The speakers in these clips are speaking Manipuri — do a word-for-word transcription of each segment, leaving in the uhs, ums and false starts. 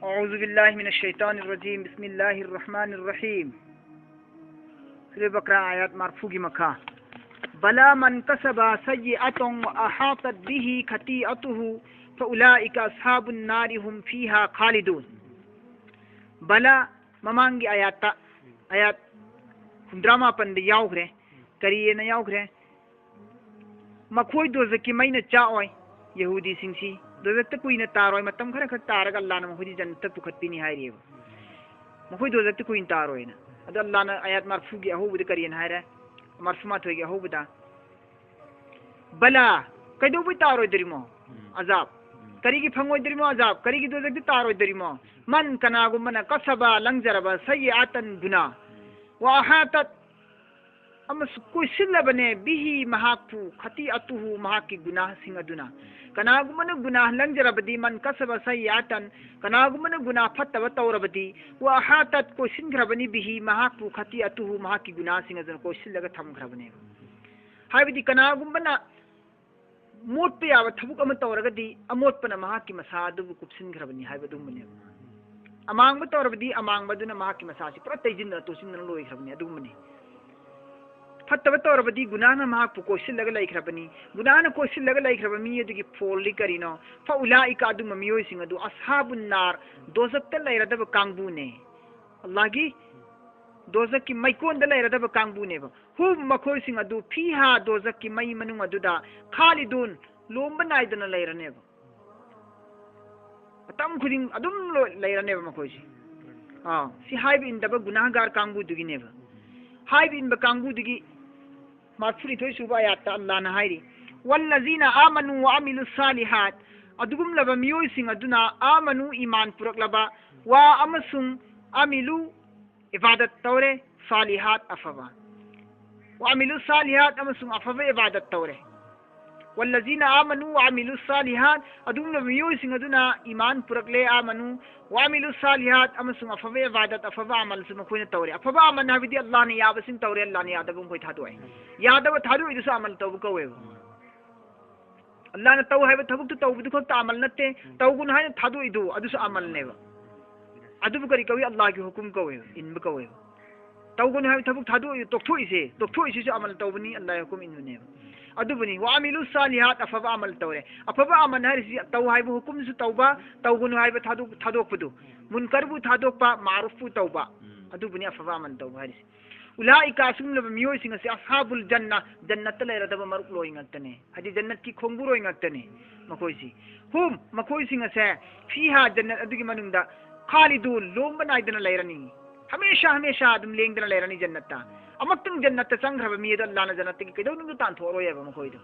أعوذ بالله من الشيطان الرجيم. بسم الله الرحمن الرحيم. ꯁꯨꯔꯥ ꯕꯀꯔꯥ ꯑꯥꯌꯥꯠ ꯃꯔꯐꯨꯒꯤ ꯃꯈꯥ. بلى من كسب سيئة وأحاطت به خطيئته فأولئك أصحاب النار هم فيها خالدون. ꯕꯂꯥ, ꯃꯃꯥꯡꯒꯤ ꯑꯥꯌꯥꯠꯇ, ꯑꯥꯌꯥꯠ ꯍꯨꯝꯗ꯭ꯔꯥ ꯃꯥꯄꯟꯗ ꯌꯥꯎꯈ꯭ꯔꯦ. ꯀꯔꯤꯑꯅ ꯌꯥꯎꯈ꯭ꯔꯦ? ꯃꯈꯣꯏ ꯗꯣꯖꯛꯀꯤ ꯃꯩꯅ ꯆꯥꯛꯑꯣꯏ꯫ ꯌꯍꯨꯗꯤꯁꯤꯡꯁꯤ ꯗꯣꯖꯛꯇ ꯀꯨꯏꯅ ꯇꯥꯔꯣꯏ, ꯃꯇꯝ ꯈꯔ ꯈꯛ ꯇꯥꯔꯒ ꯑꯜꯂꯥꯅ ꯃꯈꯣꯏꯗꯤ ꯖꯟꯅꯠꯇ ꯄꯨꯈꯠꯄꯤꯅꯤ ꯍꯥꯏꯔꯤꯑꯕ꯫ ꯃꯈꯣꯏ ꯗꯣꯖꯛꯇ ꯀꯨꯏꯅ ꯇꯥꯔꯣꯏꯅ꯫ ꯑꯗꯣ ꯑꯜꯂꯥꯅ ꯑꯥꯌꯥꯠ ꯃꯔꯐꯨꯒꯤ ꯑꯍꯧꯕꯗ ꯀꯔꯤꯅ ꯍꯥꯏꯔꯦ? ꯃꯔꯐꯨ ꯃꯥꯊꯣꯏꯒꯤ ꯑꯍꯧꯕꯗ, ꯕꯂꯥ, ꯀꯩꯗꯧꯕꯩ ꯇꯥꯔꯣꯏꯗꯣꯔꯤꯃꯣ? ꯑꯖꯥꯕ꯫ ꯀꯔꯤꯒꯤ ꯐꯪꯉꯣꯏꯗꯣꯔꯤꯃꯣ ꯑꯖꯥꯕ? ꯀꯔꯤꯒꯤ ꯗꯣꯖꯛꯇ ꯇꯥꯔꯣꯏꯗꯣꯔꯤꯃꯣ? ꯃꯟ, ꯀꯅꯥꯒꯨꯝꯕꯅ, ꯀꯁꯕ, ꯂꯪꯖꯔꯕ, ꯁꯌꯤꯑꯥꯇꯟ, ꯒꯨꯅꯥ, ꯋꯥ ꯑꯍꯥꯇꯠ, ꯑꯃꯁꯨꯡ ꯀꯣꯏꯁꯤꯜꯂꯕꯅꯦ, ꯕꯤꯍꯤ, ꯃꯍꯥꯛꯄꯨ, ꯈꯇꯤꯑꯇꯨꯍꯨ, ꯃꯍꯥꯛꯀꯤ ꯒꯨꯅꯥꯍꯁꯤꯡ ꯑꯗꯨꯅ꯫ ꯀꯅꯥꯒꯨꯝꯕꯅ ꯒꯨꯅꯥꯍ ꯂꯪꯖꯔꯕꯗꯤ, ꯃꯟ ꯀꯁꯕ ꯁꯌꯤꯑꯥꯇꯟ, ꯀꯅꯥꯒꯨꯝꯕꯅ ꯒꯨꯅꯥꯍ ꯐꯠꯇꯕ ꯇꯧꯔꯕꯗꯤ, ꯋꯥ ꯑꯍꯥꯇꯠ, ꯀꯣꯏꯁꯤꯟꯈ꯭ꯔꯕꯅꯤ, ꯕꯤꯍꯤ, ꯃꯍꯥꯛꯄꯨ, ꯈꯇꯤꯑꯇꯨꯍꯨ, ꯃꯍꯥꯛꯀꯤ ꯒꯨꯅꯥꯍꯁꯤꯡ ꯑꯗꯨꯅ ꯀꯣꯏꯁꯤꯜꯂꯒ ꯊꯝꯈ꯭ꯔꯕꯅꯦꯕ꯫ ꯍꯥꯏꯕꯗꯤ ꯀꯅꯥꯒꯨꯝꯕꯅ ꯃꯣꯠꯄ ꯌꯥꯕ ꯊꯕꯛ ꯑꯃ ꯇꯧꯔꯒꯗꯤ, ꯑꯃꯣꯠꯄꯅ ꯃꯍꯥꯛꯀꯤ ꯃꯁꯥ ꯑꯗꯨꯕꯨ ꯀꯨꯞꯁꯤꯟꯈ꯭ꯔꯕꯅꯤ ꯍꯥꯏꯕ ꯑꯗꯨꯒꯨꯝꯕꯅꯦꯕ꯫ ꯑꯃꯥꯡꯕ ꯇꯧꯔꯕꯗꯤ, ꯑꯃꯥꯡꯕ ꯑꯗꯨꯅ ꯃꯍꯥꯛꯀꯤ ꯃꯁꯥꯁꯤ ꯄꯨꯔꯥ ꯇꯩꯁꯤꯟꯗꯅ ꯇꯣꯠꯁꯤꯟꯗꯅ ꯂꯣꯏꯈ꯭ꯔꯕꯅꯤ, ꯑꯗꯨꯒꯨꯝꯕꯅꯤ꯫ ꯐꯠꯇꯕ ꯇꯧꯔꯕꯗꯤ, ꯒꯨꯅꯥꯅ ꯃꯍꯥꯛꯄꯨ ꯀꯣꯏꯁꯤꯜꯂꯒ ꯂꯩꯈ꯭ꯔꯕꯅꯤ꯫ ꯒꯨꯅꯥꯅ ꯀꯣꯏꯁꯤꯜꯂꯒ ꯂꯩꯈ꯭ꯔꯕ ꯃꯤ ꯑꯗꯨꯒꯤ ꯐꯣꯜꯗꯤ ꯀꯔꯤꯅꯣ? ꯐꯎꯂꯥꯏꯀ, ꯑꯗꯨꯝꯕ ꯃꯤꯑꯣꯏꯁꯤꯡ ꯑꯗꯨ, ꯑꯁꯍꯥꯕꯨꯟ ꯅꯥꯔ, ꯗꯣꯖꯛꯇ ꯂꯩꯔꯗꯕ ꯀꯥꯡꯕꯨꯅꯦ꯫ ꯑꯜꯂꯥꯍꯒꯤ ꯗꯣꯖꯛꯀꯤ ꯃꯩꯀꯣꯟꯗ ꯂꯩꯔꯗꯕ ꯀꯥꯡꯕꯨꯅꯦꯕ꯫ ꯍꯨꯝ, ꯃꯈꯣꯏꯁꯤꯡ ꯑꯗꯨ, ꯐꯤꯍꯥ, ꯗꯣꯖꯛꯀꯤ ꯃꯩ ꯃꯅꯨꯡ ꯑꯗꯨꯗ, ꯈꯥꯂꯤꯗꯨꯟ, ꯂꯣꯝꯕ ꯅꯥꯏꯗꯅ ꯂꯩꯔꯅꯦꯕ꯫ ꯃꯇꯝ ꯈꯨꯗꯤꯡ ꯑꯗꯨꯝ ꯂꯣꯏ-, ꯂꯩꯔꯅꯦꯕ ꯃꯈꯣꯏꯁꯦ꯫ ꯑꯥ, ꯁꯤ ꯍꯥꯏꯕ ꯏꯟꯗꯕ ꯒꯨꯅꯥꯍꯒꯥꯔ ꯀꯥꯡꯕꯨꯗꯨꯒꯤꯅꯦꯕ꯫ ꯍꯥꯏꯕ ꯏꯟꯕ ꯀꯥꯡꯕꯨꯗꯨꯒꯤ ꯃꯔꯐꯨꯅꯤꯊꯣꯏ ꯁꯨꯕ ꯑꯥꯌꯥꯠꯇ ꯑꯜꯂꯥꯍꯅ ꯍꯥꯏꯔꯤ, "ꯋꯜꯂꯖꯤꯅ ꯑꯥꯃꯅꯨ ꯋꯥ ꯑꯃꯤꯂꯨ ꯁꯥꯂꯤꯍꯥꯠ", ꯑꯗꯨꯒꯨꯝꯂꯕ ꯃꯤꯑꯣꯏꯁꯤꯡ ꯑꯗꯨꯅ, "ꯑꯥꯃꯅꯨ", ꯏꯃꯥꯟ ꯄꯨꯔꯛꯂꯕ, "ꯋꯥ", ꯑꯃꯁꯨꯡ, "ꯑꯃꯤꯂꯨ", ꯏꯕꯥꯗꯠ ꯇꯧꯔꯦ, "ꯁꯥꯂꯤꯍꯥꯠ", ꯑꯐꯕ, "ꯋꯥ ꯑꯃꯤꯂꯨ ꯁꯥꯂꯤꯍꯥꯠ", ꯑꯃꯁꯨꯡ ꯑꯐꯕ ꯏꯕꯥꯗꯠ ꯇꯧꯔꯦ꯫ "ꯋꯜꯂꯖꯤꯅ ꯑꯥꯃꯅꯨ ꯋꯥ ꯑꯃꯤꯂꯨ ꯁꯥꯂꯤꯍꯥꯠ", ꯑꯗꯨꯒꯨꯝꯂꯕ ꯃꯤꯑꯣꯏꯁꯤꯡ ꯑꯗꯨꯅ ꯏꯃꯥꯟ ꯄꯨꯔꯛꯂꯦ, "ꯑꯥꯃꯅꯨ ꯋꯥ ꯑꯃꯤꯂꯨ ꯁꯥꯂꯤꯍꯥꯠ", ꯑꯃꯁꯨꯡ ꯑꯐꯕ ꯏꯕꯥꯗꯠ, ꯑꯐꯕ ꯑꯃꯜꯁꯨ ꯃꯈꯣꯏꯅ ꯇꯧꯔꯦ꯫ ꯑꯐꯕ ꯑꯃꯜ ꯍꯥꯏꯕꯗꯤ ꯑꯜꯂꯥꯍꯅ ꯌꯥꯕꯁꯤꯡ ꯇꯧꯔꯦ, ꯑꯜꯂꯥꯍꯅ ꯌꯥꯗꯕ ꯃꯈꯣꯏ ꯊꯥꯗꯣꯛꯑꯦ꯫ ꯌꯥꯗꯕ ꯊꯥꯗꯣꯛꯏꯗꯨꯁꯨ ꯑꯃꯜ ꯇꯧꯕ ꯀꯧꯋꯦꯕ꯫ ꯑꯜꯂꯥꯍꯅ ꯇꯧ ꯍꯥꯏꯕ ꯊꯕꯛꯇꯨ ꯇꯧꯕꯗꯨ ꯈꯛꯇ ꯑꯃꯜ ꯅꯠꯇꯦ, ꯇꯧꯒꯅꯨ ꯍꯥꯏꯅ ꯊꯥꯗꯣꯛꯏꯗꯨ ꯑꯗꯨꯁꯨ ꯑꯃꯜꯅꯦꯕ꯫ ꯑꯗꯨꯕꯨ ꯀꯔꯤ ꯀꯧꯏ? ꯑꯜꯂꯥꯍꯒꯤ ꯍꯨꯀꯨꯝ ꯀꯧꯋꯦꯕ, ꯏꯟꯕ ꯀꯧꯋꯦꯕ꯫ ꯇꯧꯒꯅꯨ ꯍꯥꯏꯕ ꯊꯕꯛ ꯊꯥꯗꯣꯛꯏ, ꯇꯣꯛꯊꯣꯛꯏꯁꯦ, ꯇꯣꯛꯊꯣꯛꯏꯁꯤꯁꯨ ꯑꯃꯜ ꯇꯧꯕꯅꯤ, ꯑꯜꯂꯥꯍꯒꯤ ꯍꯨꯀꯨꯝ ꯏꯟꯕꯅꯦꯕ꯫ ꯑꯗꯨꯕꯨꯅꯤ, "ꯋꯥ ꯑꯃꯤꯂꯨ ꯁꯥꯂꯤꯍꯥꯠ", ꯑꯐꯕ ꯑꯃꯜ ꯇꯧꯔꯦ꯫ ꯑꯐꯕ ꯑꯃꯜ ꯍꯥꯏꯔꯤꯁꯤ ꯇꯧ ꯍꯥꯏꯕ ꯍꯨꯀꯨꯝꯁꯨ ꯇꯧꯕ, ꯇꯧꯒꯅꯨ ꯍꯥꯏꯕ ꯊꯥꯗꯣꯛ-, ꯊꯥꯗꯣꯛꯄꯗꯨ, ꯃꯨꯟꯀꯔꯕꯨ ꯊꯥꯗꯣꯛꯄ, ꯃꯥꯔꯨꯐꯄꯨ ꯇꯧꯕ, ꯑꯗꯨꯕꯨꯅꯤ ꯑꯐꯕ ꯑꯃꯜ ꯇꯧꯕ ꯍꯥꯏꯔꯤꯁꯤ꯫ ꯎꯂꯥꯏꯀꯥ, ꯑꯁꯤꯒꯨꯝꯂꯕ ꯃꯤꯑꯣꯏꯁꯤꯡ ꯑꯁꯤ ꯑꯁꯍꯥꯕꯨꯜ ꯖꯟꯅ, ꯖꯟꯅꯠꯇ ꯂꯩꯔꯗꯕ ꯃꯔꯨꯞꯂꯣꯏ ꯉꯥꯛꯇꯅꯤ, ꯍꯥꯏꯗꯤ ꯖꯟꯅꯠꯀꯤ ꯈꯣꯡꯕꯨꯔꯣꯏ ꯉꯥꯛꯇꯅꯤ ꯃꯈꯣꯏꯁꯤ꯫ ꯍꯨꯝ, ꯃꯈꯣꯏꯁꯤꯡ ꯑꯁꯦ, ꯐꯤꯍꯥ, ꯖꯟꯅꯠ ꯑꯗꯨꯒꯤ ꯃꯅꯨꯡꯗ, ꯈꯥꯂꯤꯗꯨꯟ, ꯂꯣꯝꯕ ꯅꯥꯏꯗꯅ ꯂꯩꯔꯅꯤ꯫ ꯍꯃꯦꯁꯥ ꯍꯃꯦꯁꯥ ꯑꯗꯨꯝ ꯂꯦꯡꯗꯅ ꯂꯩꯔꯅꯤ ꯖꯟꯅꯠꯇ꯫ ꯑꯃꯨꯛꯇꯪ ꯖꯟꯅꯠꯇ ꯆꯪꯈ꯭ꯔꯕ ꯃꯤ ꯑꯗꯣ ꯑꯜꯂꯥꯅ ꯖꯟꯅꯠꯇꯒꯤ ꯀꯩꯗꯧꯅꯨꯡꯗ ꯇꯥꯟꯊꯣꯛꯑꯔꯣꯏꯑꯕ ꯃꯈꯣꯏꯗꯣ꯫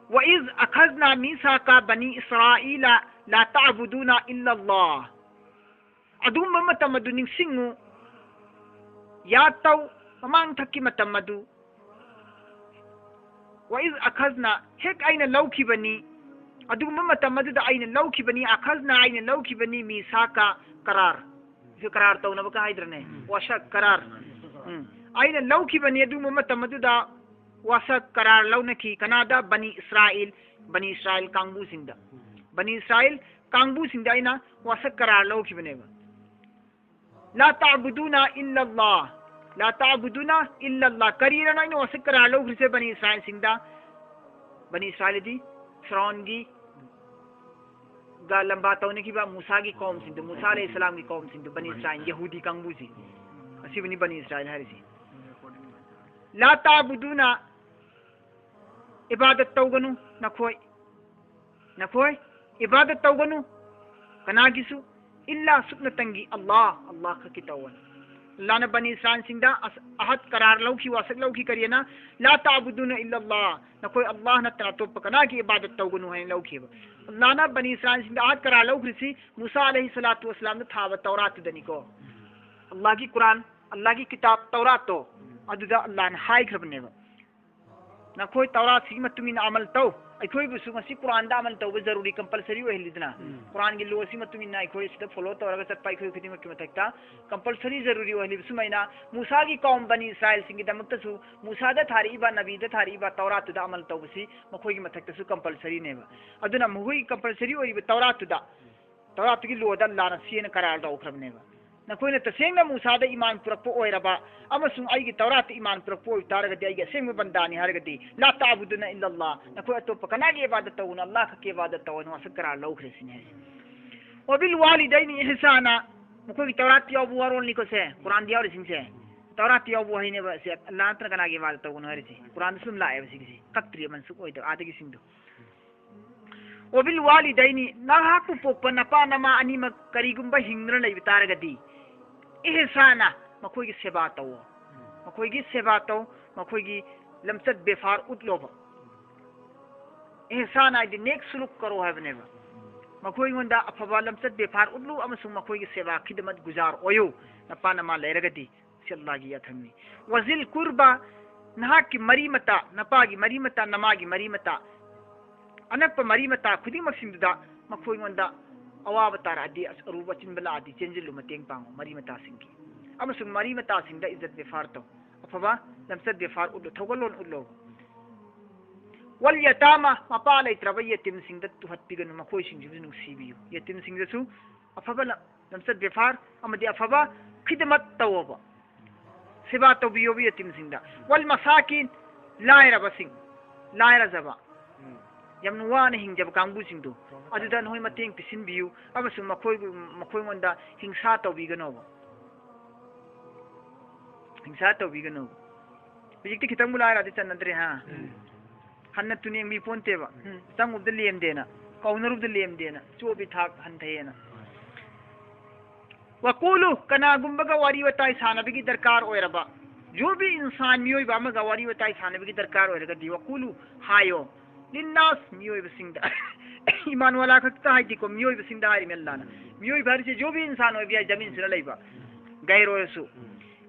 "ꯋꯥ ꯏꯖ ꯑꯈꯖꯅꯥ ꯃꯤꯁꯥꯀꯥ ꯕꯅꯤ ꯏꯁꯔꯥꯏꯂ ꯂꯥ ꯇꯥꯕꯨꯗꯨꯅꯥ ꯏꯜꯂꯜꯂꯥꯍ"꯫ ꯑꯗꯨꯒꯨꯝꯕ ꯃꯇꯝ ꯑꯗꯨ ꯅꯤꯡꯁꯤꯡꯉꯨ꯫ ꯌꯥꯗ ꯇꯧ, ꯃꯃꯥꯡ ꯊꯛꯀꯤ ꯃꯇꯝ ꯑꯗꯨ꯫ "ꯋꯥ ꯏꯖ ꯑꯈꯖꯅꯥ", ꯍꯦꯛ ꯑꯩꯅ ꯂꯧꯈꯤꯕꯅꯤ, ꯑꯗꯨꯒꯨꯝꯕ ꯃꯇꯝ ꯑꯗꯨꯗ ꯑꯩꯅ ꯂꯧꯈꯤꯕꯅꯤ, "ꯑꯈꯖꯅꯥ", ꯑꯩꯅ ꯂꯧꯈꯤꯕꯅꯤ, "ꯃꯤꯁꯥꯀꯥ", ꯀꯔꯥꯔ꯫ ꯁꯤ ꯀꯔꯥꯔ ꯇꯧꯅꯕꯒ ꯍꯥꯏꯗ꯭ꯔꯅꯦ? ꯎꯝ꯫ "ꯋꯥꯁꯛ", ꯀꯔꯥꯔ꯫ ꯎꯝ꯫ "ꯑꯩꯅ ꯂꯧꯈꯤꯕꯅꯤ", ꯑꯗꯨꯒꯨꯝꯕ ꯃꯇꯝ ꯑꯗꯨꯗ "ꯋꯥꯁꯛ", ꯀꯔꯥꯔ ꯂꯧꯅꯈꯤ꯫ ꯀꯅꯥꯗ? ꯕꯅꯤ ꯏꯁꯔꯥꯏꯜ, ꯕꯅꯤ ꯏꯁꯔꯥꯏꯜ ꯀꯥꯡꯕꯨꯁꯤꯡꯗ꯫ ꯕꯅꯤ ꯏꯁꯔꯥꯏꯜ ꯀꯥꯡꯕꯨꯁꯤꯡꯗ ꯑꯩꯅ ꯋꯥꯁꯛ, ꯀꯔꯥꯔ ꯂꯧꯈꯤꯕꯅꯦꯕ꯫ "ꯂꯥ ꯇꯥꯕꯨꯗꯨꯅ ꯏꯜꯂꯜꯂꯥꯍ, ꯂꯥ ꯇꯥꯕꯨꯗꯨꯅ ꯏꯜꯂꯜꯂꯥꯍ"꯫ ꯀꯔꯤꯔꯅ ꯑꯩꯅ ꯋꯥꯁꯛ ꯀꯔꯥꯔ ꯂꯧꯈ꯭ꯔꯤꯁꯦ ꯕꯅꯤ ꯏꯁꯔꯥꯏꯜꯁꯤꯡꯗ? ꯕꯅꯤ ꯏꯁꯔꯥꯏꯜꯗꯤ ꯐꯤꯔꯥꯎꯟꯒꯤ ꯒ ꯂꯝꯕꯥ ꯇꯧꯅꯈꯤꯕ ꯃꯨꯁꯥꯒꯤ ꯀꯧꯝꯁꯤꯡꯗꯨ, ꯃꯨꯁꯥ ꯑꯂꯩꯍꯤ ꯁꯂꯥꯝꯒꯤ ꯀꯧꯝꯁꯤꯡꯗꯨ, ꯕꯅꯤ ꯏꯁꯔꯥꯏꯜ, ꯌꯍꯨꯗꯤ ꯀꯥꯡꯕꯨꯁꯤ꯫ ꯑꯁꯤꯕꯨꯅꯤ ꯕꯅꯤ ꯏꯁꯔꯥꯏꯜ ꯍꯥꯏꯔꯤꯁꯤ꯫ "ꯂꯥ ꯇꯥꯕꯨꯗꯨꯅ", ꯏꯕꯥꯗꯠ ꯇꯧꯒꯅꯨ ꯅꯈꯣꯏ, ꯅꯈꯣꯏ ꯏꯕꯥꯗꯠ ꯇꯧꯒꯅꯨ ꯀꯅꯥꯒꯤꯁꯨ, "ꯏꯜꯂꯥ", ꯁꯨꯞꯅꯇꯪꯒꯤ, "ꯑꯜꯂꯥꯍ", ꯑꯜꯂꯥꯍ ꯈꯛꯀꯤ ꯇꯧꯒꯅꯨ꯫ ꯑꯜꯂꯥꯍꯅ ꯕꯅꯤ ꯏꯁꯔꯥꯏꯜꯁꯤꯡꯗ ꯑꯁ-, ꯑꯍꯠ ꯀꯔꯥꯔ ꯂꯧꯈꯤ, ꯋꯥꯁꯛ ꯂꯧꯈꯤ, ꯀꯔꯤꯅ? "ꯂꯥ ꯇꯥꯕꯨꯗꯨꯅ ꯏꯜꯂꯜꯂꯥꯍ", ꯅꯈꯣꯏ ꯑꯜꯂꯥꯍ ꯅꯠꯇꯅ ꯑꯇꯣꯞꯄ ꯀꯅꯥꯒꯤ ꯏꯕꯥꯗꯠ ꯇꯧꯒꯅꯨ ꯍꯥꯏꯅ ꯂꯧꯈꯤꯕ꯫ ꯑꯜꯂꯥꯍꯅ ꯕꯅꯤ ꯏꯁꯔꯥꯏꯜꯁꯤꯡꯗ ꯑꯍꯠ ꯀꯔꯥꯔ ꯂꯧꯈ꯭ꯔꯤꯁꯤ ꯃꯨꯁꯥ ꯑꯂꯩꯍꯤ ꯁꯂꯥꯇꯨ ꯋꯥꯁꯂꯥꯝꯗ ꯊꯥꯕ ꯇꯧꯔꯥꯠꯇꯨꯗꯅꯤꯀꯣ꯫ ꯑꯜꯂꯥꯍꯒꯤ ꯀꯨꯔꯥꯟ, ꯑꯜꯂꯥꯍꯒꯤ ꯀꯤꯇꯥꯕ ꯇꯧꯔꯥꯠꯇꯣ, ꯑꯗꯨꯗ ꯑꯜꯂꯥꯍꯅ ꯍꯥꯏꯈ꯭ꯔꯕꯅꯦꯕ, "ꯅꯈꯣꯏ ꯇꯧꯔꯥꯠꯁꯤꯒꯤ ꯃꯇꯨꯡ ꯏꯟꯅ ꯑꯃꯜ ꯇꯧ"꯫ ꯑꯩꯈꯣꯏꯕꯨꯁꯨ ꯉꯁꯤ ꯀꯨꯔꯥꯟꯗ ꯑꯃꯜ ꯇꯧꯕ ꯖꯔꯨꯔꯤ, ꯀꯝꯄꯜꯁꯔꯤ ꯑꯣꯏꯍꯜꯂꯤꯗꯅ꯫ ꯎꯝ꯫ ꯀꯨꯔꯥꯟꯒꯤ ꯂꯣꯁꯤ ꯃꯇꯨꯡ ꯏꯟꯅ ꯑꯩꯈꯣꯏ ꯁꯤꯗ ꯐꯣꯂꯣ ꯇꯧꯔꯒ ꯆꯠꯄ ꯑꯩꯈꯣꯏ ꯈꯨꯗꯤꯡꯃꯛꯀꯤ ꯃꯊꯛꯇ ꯀꯝꯄꯜꯁꯔꯤ, ꯖꯔꯨꯔꯤ ꯑꯣꯏꯍꯜꯂꯤꯕ ꯁꯨꯃꯥꯏꯅ ꯃꯨꯁꯥꯒꯤ ꯀꯧꯝ ꯕꯅꯤ ꯏꯁꯔꯥꯏꯜꯁꯤꯡꯒꯤꯗꯃꯛꯇꯁꯨ ꯃꯨꯁꯥꯗ ꯊꯥꯔꯛꯏꯕ, ꯅꯕꯤꯗ ꯊꯥꯔꯛꯏꯕ ꯇꯧꯔꯥꯠꯇꯨꯗ ꯑꯃꯜ ꯇꯧꯕꯁꯤ ꯃꯈꯣꯏꯒꯤ ꯃꯊꯛꯇꯁꯨ ꯀꯝꯄꯜꯁꯔꯤꯅꯦꯕ꯫ ꯑꯗꯨꯅ ꯃꯈꯣꯏꯒꯤ ꯀꯝꯄꯜꯁꯔꯤ ꯑꯣꯏꯔꯤꯕ ꯇꯧꯔꯥꯠꯇꯨꯗ ꯇꯧꯔꯥꯠꯇꯨꯒꯤ ꯂꯣꯗ ꯑꯜꯂꯥꯅ ꯁꯤꯅ ꯀꯔꯥꯔ ꯇꯧꯈ꯭ꯔꯕꯅꯦꯕ꯫ ꯅꯈꯣꯏꯅ ꯇꯁꯦꯡꯅ ꯃꯨꯁꯥꯗ ꯏꯃꯥꯟ ꯄꯨꯔꯛꯄ ꯑꯣꯏꯔꯕ ꯑꯃꯁꯨꯡ ꯑꯩꯒꯤ ꯇꯧꯔꯥꯠꯇ ꯏꯃꯥꯟ ꯄꯨꯔꯛꯄ ꯑꯣꯏꯕ ꯇꯥꯔꯒꯗꯤ, ꯑꯩꯒꯤ ꯑꯁꯦꯡꯕ ꯕꯟꯗꯥꯅꯤ ꯍꯥꯏꯔꯒꯗꯤ, ꯂꯥ ꯇꯥꯕꯨꯗꯨꯅ ꯏꯜꯂꯜꯂꯥ, ꯅꯈꯣꯏ ꯑꯇꯣꯞꯄ ꯀꯅꯥꯒꯤ ꯏꯕꯥꯗꯠ ꯇꯧꯒꯅꯣ, ꯑꯜꯂꯥ ꯈꯛꯀꯤ ꯏꯕꯥꯗꯠ ꯇꯧꯒꯅꯣ, ꯃꯁꯤ ꯀꯔꯥꯔ ꯂꯧꯈ꯭ꯔꯦ ꯁꯤꯅꯤ ꯍꯥꯏꯁꯦ꯫ ꯋꯥꯕꯤꯜ ꯋꯥꯂꯤꯗꯩꯅꯤ ꯏꯍꯁꯥꯅ, ꯃꯈꯣꯏꯒꯤ ꯇꯧꯔꯥꯠꯇ ꯌꯥꯎꯕ ꯋꯥꯔꯣꯜꯅꯤꯀꯣ ꯁꯦ, ꯀꯨꯔꯥꯟꯗ ꯌꯥꯎꯔꯤꯁꯤꯡꯁꯦ꯫ ꯇꯧꯔꯥꯠꯇ ꯌꯥꯎꯕ ꯋꯥꯍꯩꯅꯦꯕ ꯁꯦ, ꯑꯜꯂꯥ ꯅꯠꯇꯅ ꯀꯅꯥꯒꯤ ꯏꯕꯥꯗꯠ ꯇꯧꯒꯅꯣ ꯍꯥꯏꯔꯤꯁꯦ꯫ ꯀꯨꯔꯥꯟꯗꯁꯨ ꯑꯗꯨꯝ ꯂꯥꯛꯑꯦꯕ ꯁꯤꯒꯤꯁꯦ, ꯀꯛꯇ꯭ꯔꯤ ꯃꯟꯁꯨꯈ ꯑꯣꯏꯗꯕ ꯑꯥꯗꯒꯤꯁꯤꯡꯗꯣ꯫ ꯋꯥꯕꯤꯜ ꯋꯥꯂꯤꯗꯩꯅꯤ, ꯅꯍꯥꯛꯄꯨ ꯄꯣꯛꯄ ꯅꯄꯥ ꯅꯃꯥ ꯑꯅꯤꯃꯛ ꯀꯔꯤꯒꯨꯝꯕ ꯍꯤꯡꯗꯨꯅ ꯂꯩꯕ ꯇꯥꯔꯒꯗꯤ, ꯏꯍꯁꯥꯅ, ꯃꯈꯣꯏꯒꯤ ꯁꯦꯕꯥ ꯇꯧꯋꯣ꯫ ꯃꯈꯣꯏꯒꯤ ꯁꯦꯕꯥ ꯇꯧ, ꯃꯈꯣꯏꯒꯤ ꯂꯝꯆꯠ ꯕꯦꯐꯥꯔ ꯎꯠꯂꯣꯕ꯫ ꯏꯍꯁꯥꯟ ꯍꯥꯏꯗꯤ ꯅꯦꯛ ꯁꯨꯂꯨꯛ ꯀꯔꯣ ꯍꯥꯏꯕꯅꯦꯕ꯫ ꯃꯈꯣꯏꯉꯣꯟꯗ ꯑꯐꯕ ꯂꯝꯆꯠ ꯕꯦꯐꯥꯔ ꯎꯠꯂꯨ ꯑꯃꯁꯨꯡ ꯃꯈꯣꯏꯒꯤ ꯁꯦꯕꯥ ꯈꯤꯗꯃꯠ ꯒꯨꯖꯥꯔ ꯑꯣꯏꯌꯨ, ꯅꯄꯥ ꯅꯃꯥ ꯂꯩꯔꯒꯗꯤ꯫ ꯁꯤ ꯑꯜꯂꯥꯒꯤ ꯌꯥꯊꯪꯅꯤ꯫ ꯋꯥꯖꯤꯜ ꯀꯨꯔꯕꯥ, ꯅꯍꯥꯛꯀꯤ ꯃꯔꯤ ꯃꯇꯥ, ꯅꯄꯥꯒꯤ ꯃꯔꯤ ꯃꯇꯥ, ꯅꯃꯥꯒꯤ ꯃꯔꯤ ꯃꯇꯥ, ꯑꯅꯛꯄ ꯃꯔꯤ ꯃꯇꯥ ꯈꯨꯗꯤꯡꯃꯛꯁꯤꯡꯗꯨꯗ ꯃꯈꯣꯏꯉꯣꯟꯗ ꯑꯋꯥꯕ ꯇꯥꯔꯛꯑꯗꯤ, ꯑꯁ, ꯑꯔꯨꯕ ꯑꯆꯤꯟꯕ ꯂꯥꯛꯑꯗꯤ ꯆꯦꯟꯁꯤꯜꯂꯨ, ꯃꯇꯦꯡ ꯄꯥꯡꯉꯨ ꯃꯔꯤ ꯃꯇꯥꯁꯤꯡꯒꯤ꯫ ꯑꯃꯁꯨꯡ ꯃꯔꯤ ꯃꯇꯥꯁꯤꯡꯗ ꯏꯖꯠ ꯕꯦꯐꯥꯔ ꯇꯧ, ꯑꯐꯕ ꯂꯝꯆꯠ ꯕꯦꯐꯥꯔ ꯎꯠꯂꯨ, ꯊꯧꯒꯜꯂꯣꯟ ꯎꯠꯂꯨ꯫ ꯋꯥꯜ ꯌꯇꯥꯃꯥ, ꯃꯄꯥ ꯂꯩꯇ꯭ꯔꯕ ꯌꯦꯇꯤꯝꯁꯤꯡꯗ ꯇꯨꯍꯠꯄꯤꯒꯅꯨ, ꯃꯈꯣꯏꯁꯤꯡꯁꯤꯕꯨ ꯅꯨꯡꯁꯤꯕꯤꯌꯨ꯫ ꯌꯦꯇꯤꯝꯁꯤꯡꯗꯁꯨ ꯑꯐꯕ ꯂ-, ꯂꯝꯆꯠ ꯕꯦꯐꯥꯔ ꯑꯃꯗꯤ ꯑꯐꯕ ꯈꯤꯗꯃꯠ ꯇꯧꯑꯣꯕ, ꯁꯦꯕꯥ ꯇꯧꯕꯤꯌꯣꯕ ꯌꯦꯇꯤꯝꯁꯤꯡꯗ꯫ ꯋꯥꯜ ꯃꯁꯥꯀꯤꯟ, ꯂꯥꯏꯔꯕꯁꯤꯡ, ꯂꯥꯏꯔꯖꯕ, ꯎꯝ꯫ ꯌꯥꯝꯅ ꯋꯥꯅ ꯍꯤꯡꯖꯕ ꯀꯥꯡꯕꯨꯁꯤꯡꯗꯣ, ꯁꯣꯝꯅ ꯑꯗꯨꯗ ꯅꯈꯣꯏ ꯃꯇꯦꯡ ꯄꯤꯁꯤꯟꯕꯤꯌꯨ ꯑꯃꯁꯨꯡ ꯃꯈꯣꯏꯕꯨ, ꯃꯈꯣꯏꯉꯣꯟꯗ ꯍꯤꯡꯁꯥ ꯇꯧꯕꯤꯒꯅꯣꯕ꯫ ꯍꯤꯡꯁꯥ ꯇꯧꯕꯤꯒꯅꯣꯕ꯫ ꯍꯧꯖꯤꯛꯇꯤ ꯈꯤꯇꯪꯕꯨ ꯂꯥꯏꯔꯗꯤ ꯆꯟꯅꯗ꯭ꯔꯦ, ꯍꯥ? ꯎꯝ꯫ ꯍꯟꯅ ꯇꯨꯅꯦꯡꯕꯤ ꯄꯣꯟꯇꯦꯕ꯫ ꯎꯝ꯫ ꯆꯪꯉꯨꯕꯗ ꯂꯦꯝꯗꯦꯅ, ꯀꯧꯅꯔꯨꯕꯗ ꯂꯦꯝꯗꯦꯅ, ꯆꯣꯞꯄꯤ ꯊꯥꯛ ꯍꯟꯊꯩꯌꯦꯅ꯫ ꯍꯣꯏ꯫ ꯋꯥꯀꯨꯂꯨ, ꯀꯅꯥꯒꯨꯝꯕꯒ ꯋꯥꯔꯤ ꯋꯥꯇꯥꯏ ꯁꯥꯟꯅꯕꯒꯤ ꯗꯔꯀꯥꯔ ꯑꯣꯏꯔꯕ, ꯖꯣ ꯚꯤ ꯏꯟꯁꯥꯟ, ꯃꯤꯑꯣꯏꯕ ꯑꯃꯒ ꯋꯥꯔꯤ ꯋꯥꯇꯥꯏ ꯁꯥꯟꯅꯕꯒꯤ ꯗꯔꯀꯥꯔ ꯑꯣꯏꯔꯒꯗꯤ, ꯋꯥꯀꯨꯂꯨ, ꯍꯥꯏꯌꯣ, ꯂꯤꯟꯅꯥꯁ, ꯃꯤꯑꯣꯏꯕꯁꯤꯡꯗ꯫ ꯏꯃꯥꯟ ꯋꯥꯂꯥ ꯈꯛꯇ ꯍꯥꯏꯗꯦꯀꯣ, ꯃꯤꯑꯣꯏꯕꯁꯤꯡꯗ ꯍꯥꯏꯔꯤꯃꯦ ꯑꯜꯂꯥꯅ꯫ ꯃꯤꯑꯣꯏꯕ ꯍꯥꯏꯔꯤꯁꯦ ꯖꯣ ꯚꯤ ꯏꯟꯁꯥꯟ ꯑꯣꯏꯕ ꯌꯥꯏ, ꯖꯃꯤꯟꯁꯤꯗ ꯂꯩꯕ, ꯒꯩꯔ ꯑꯣꯏꯔꯁꯨ꯫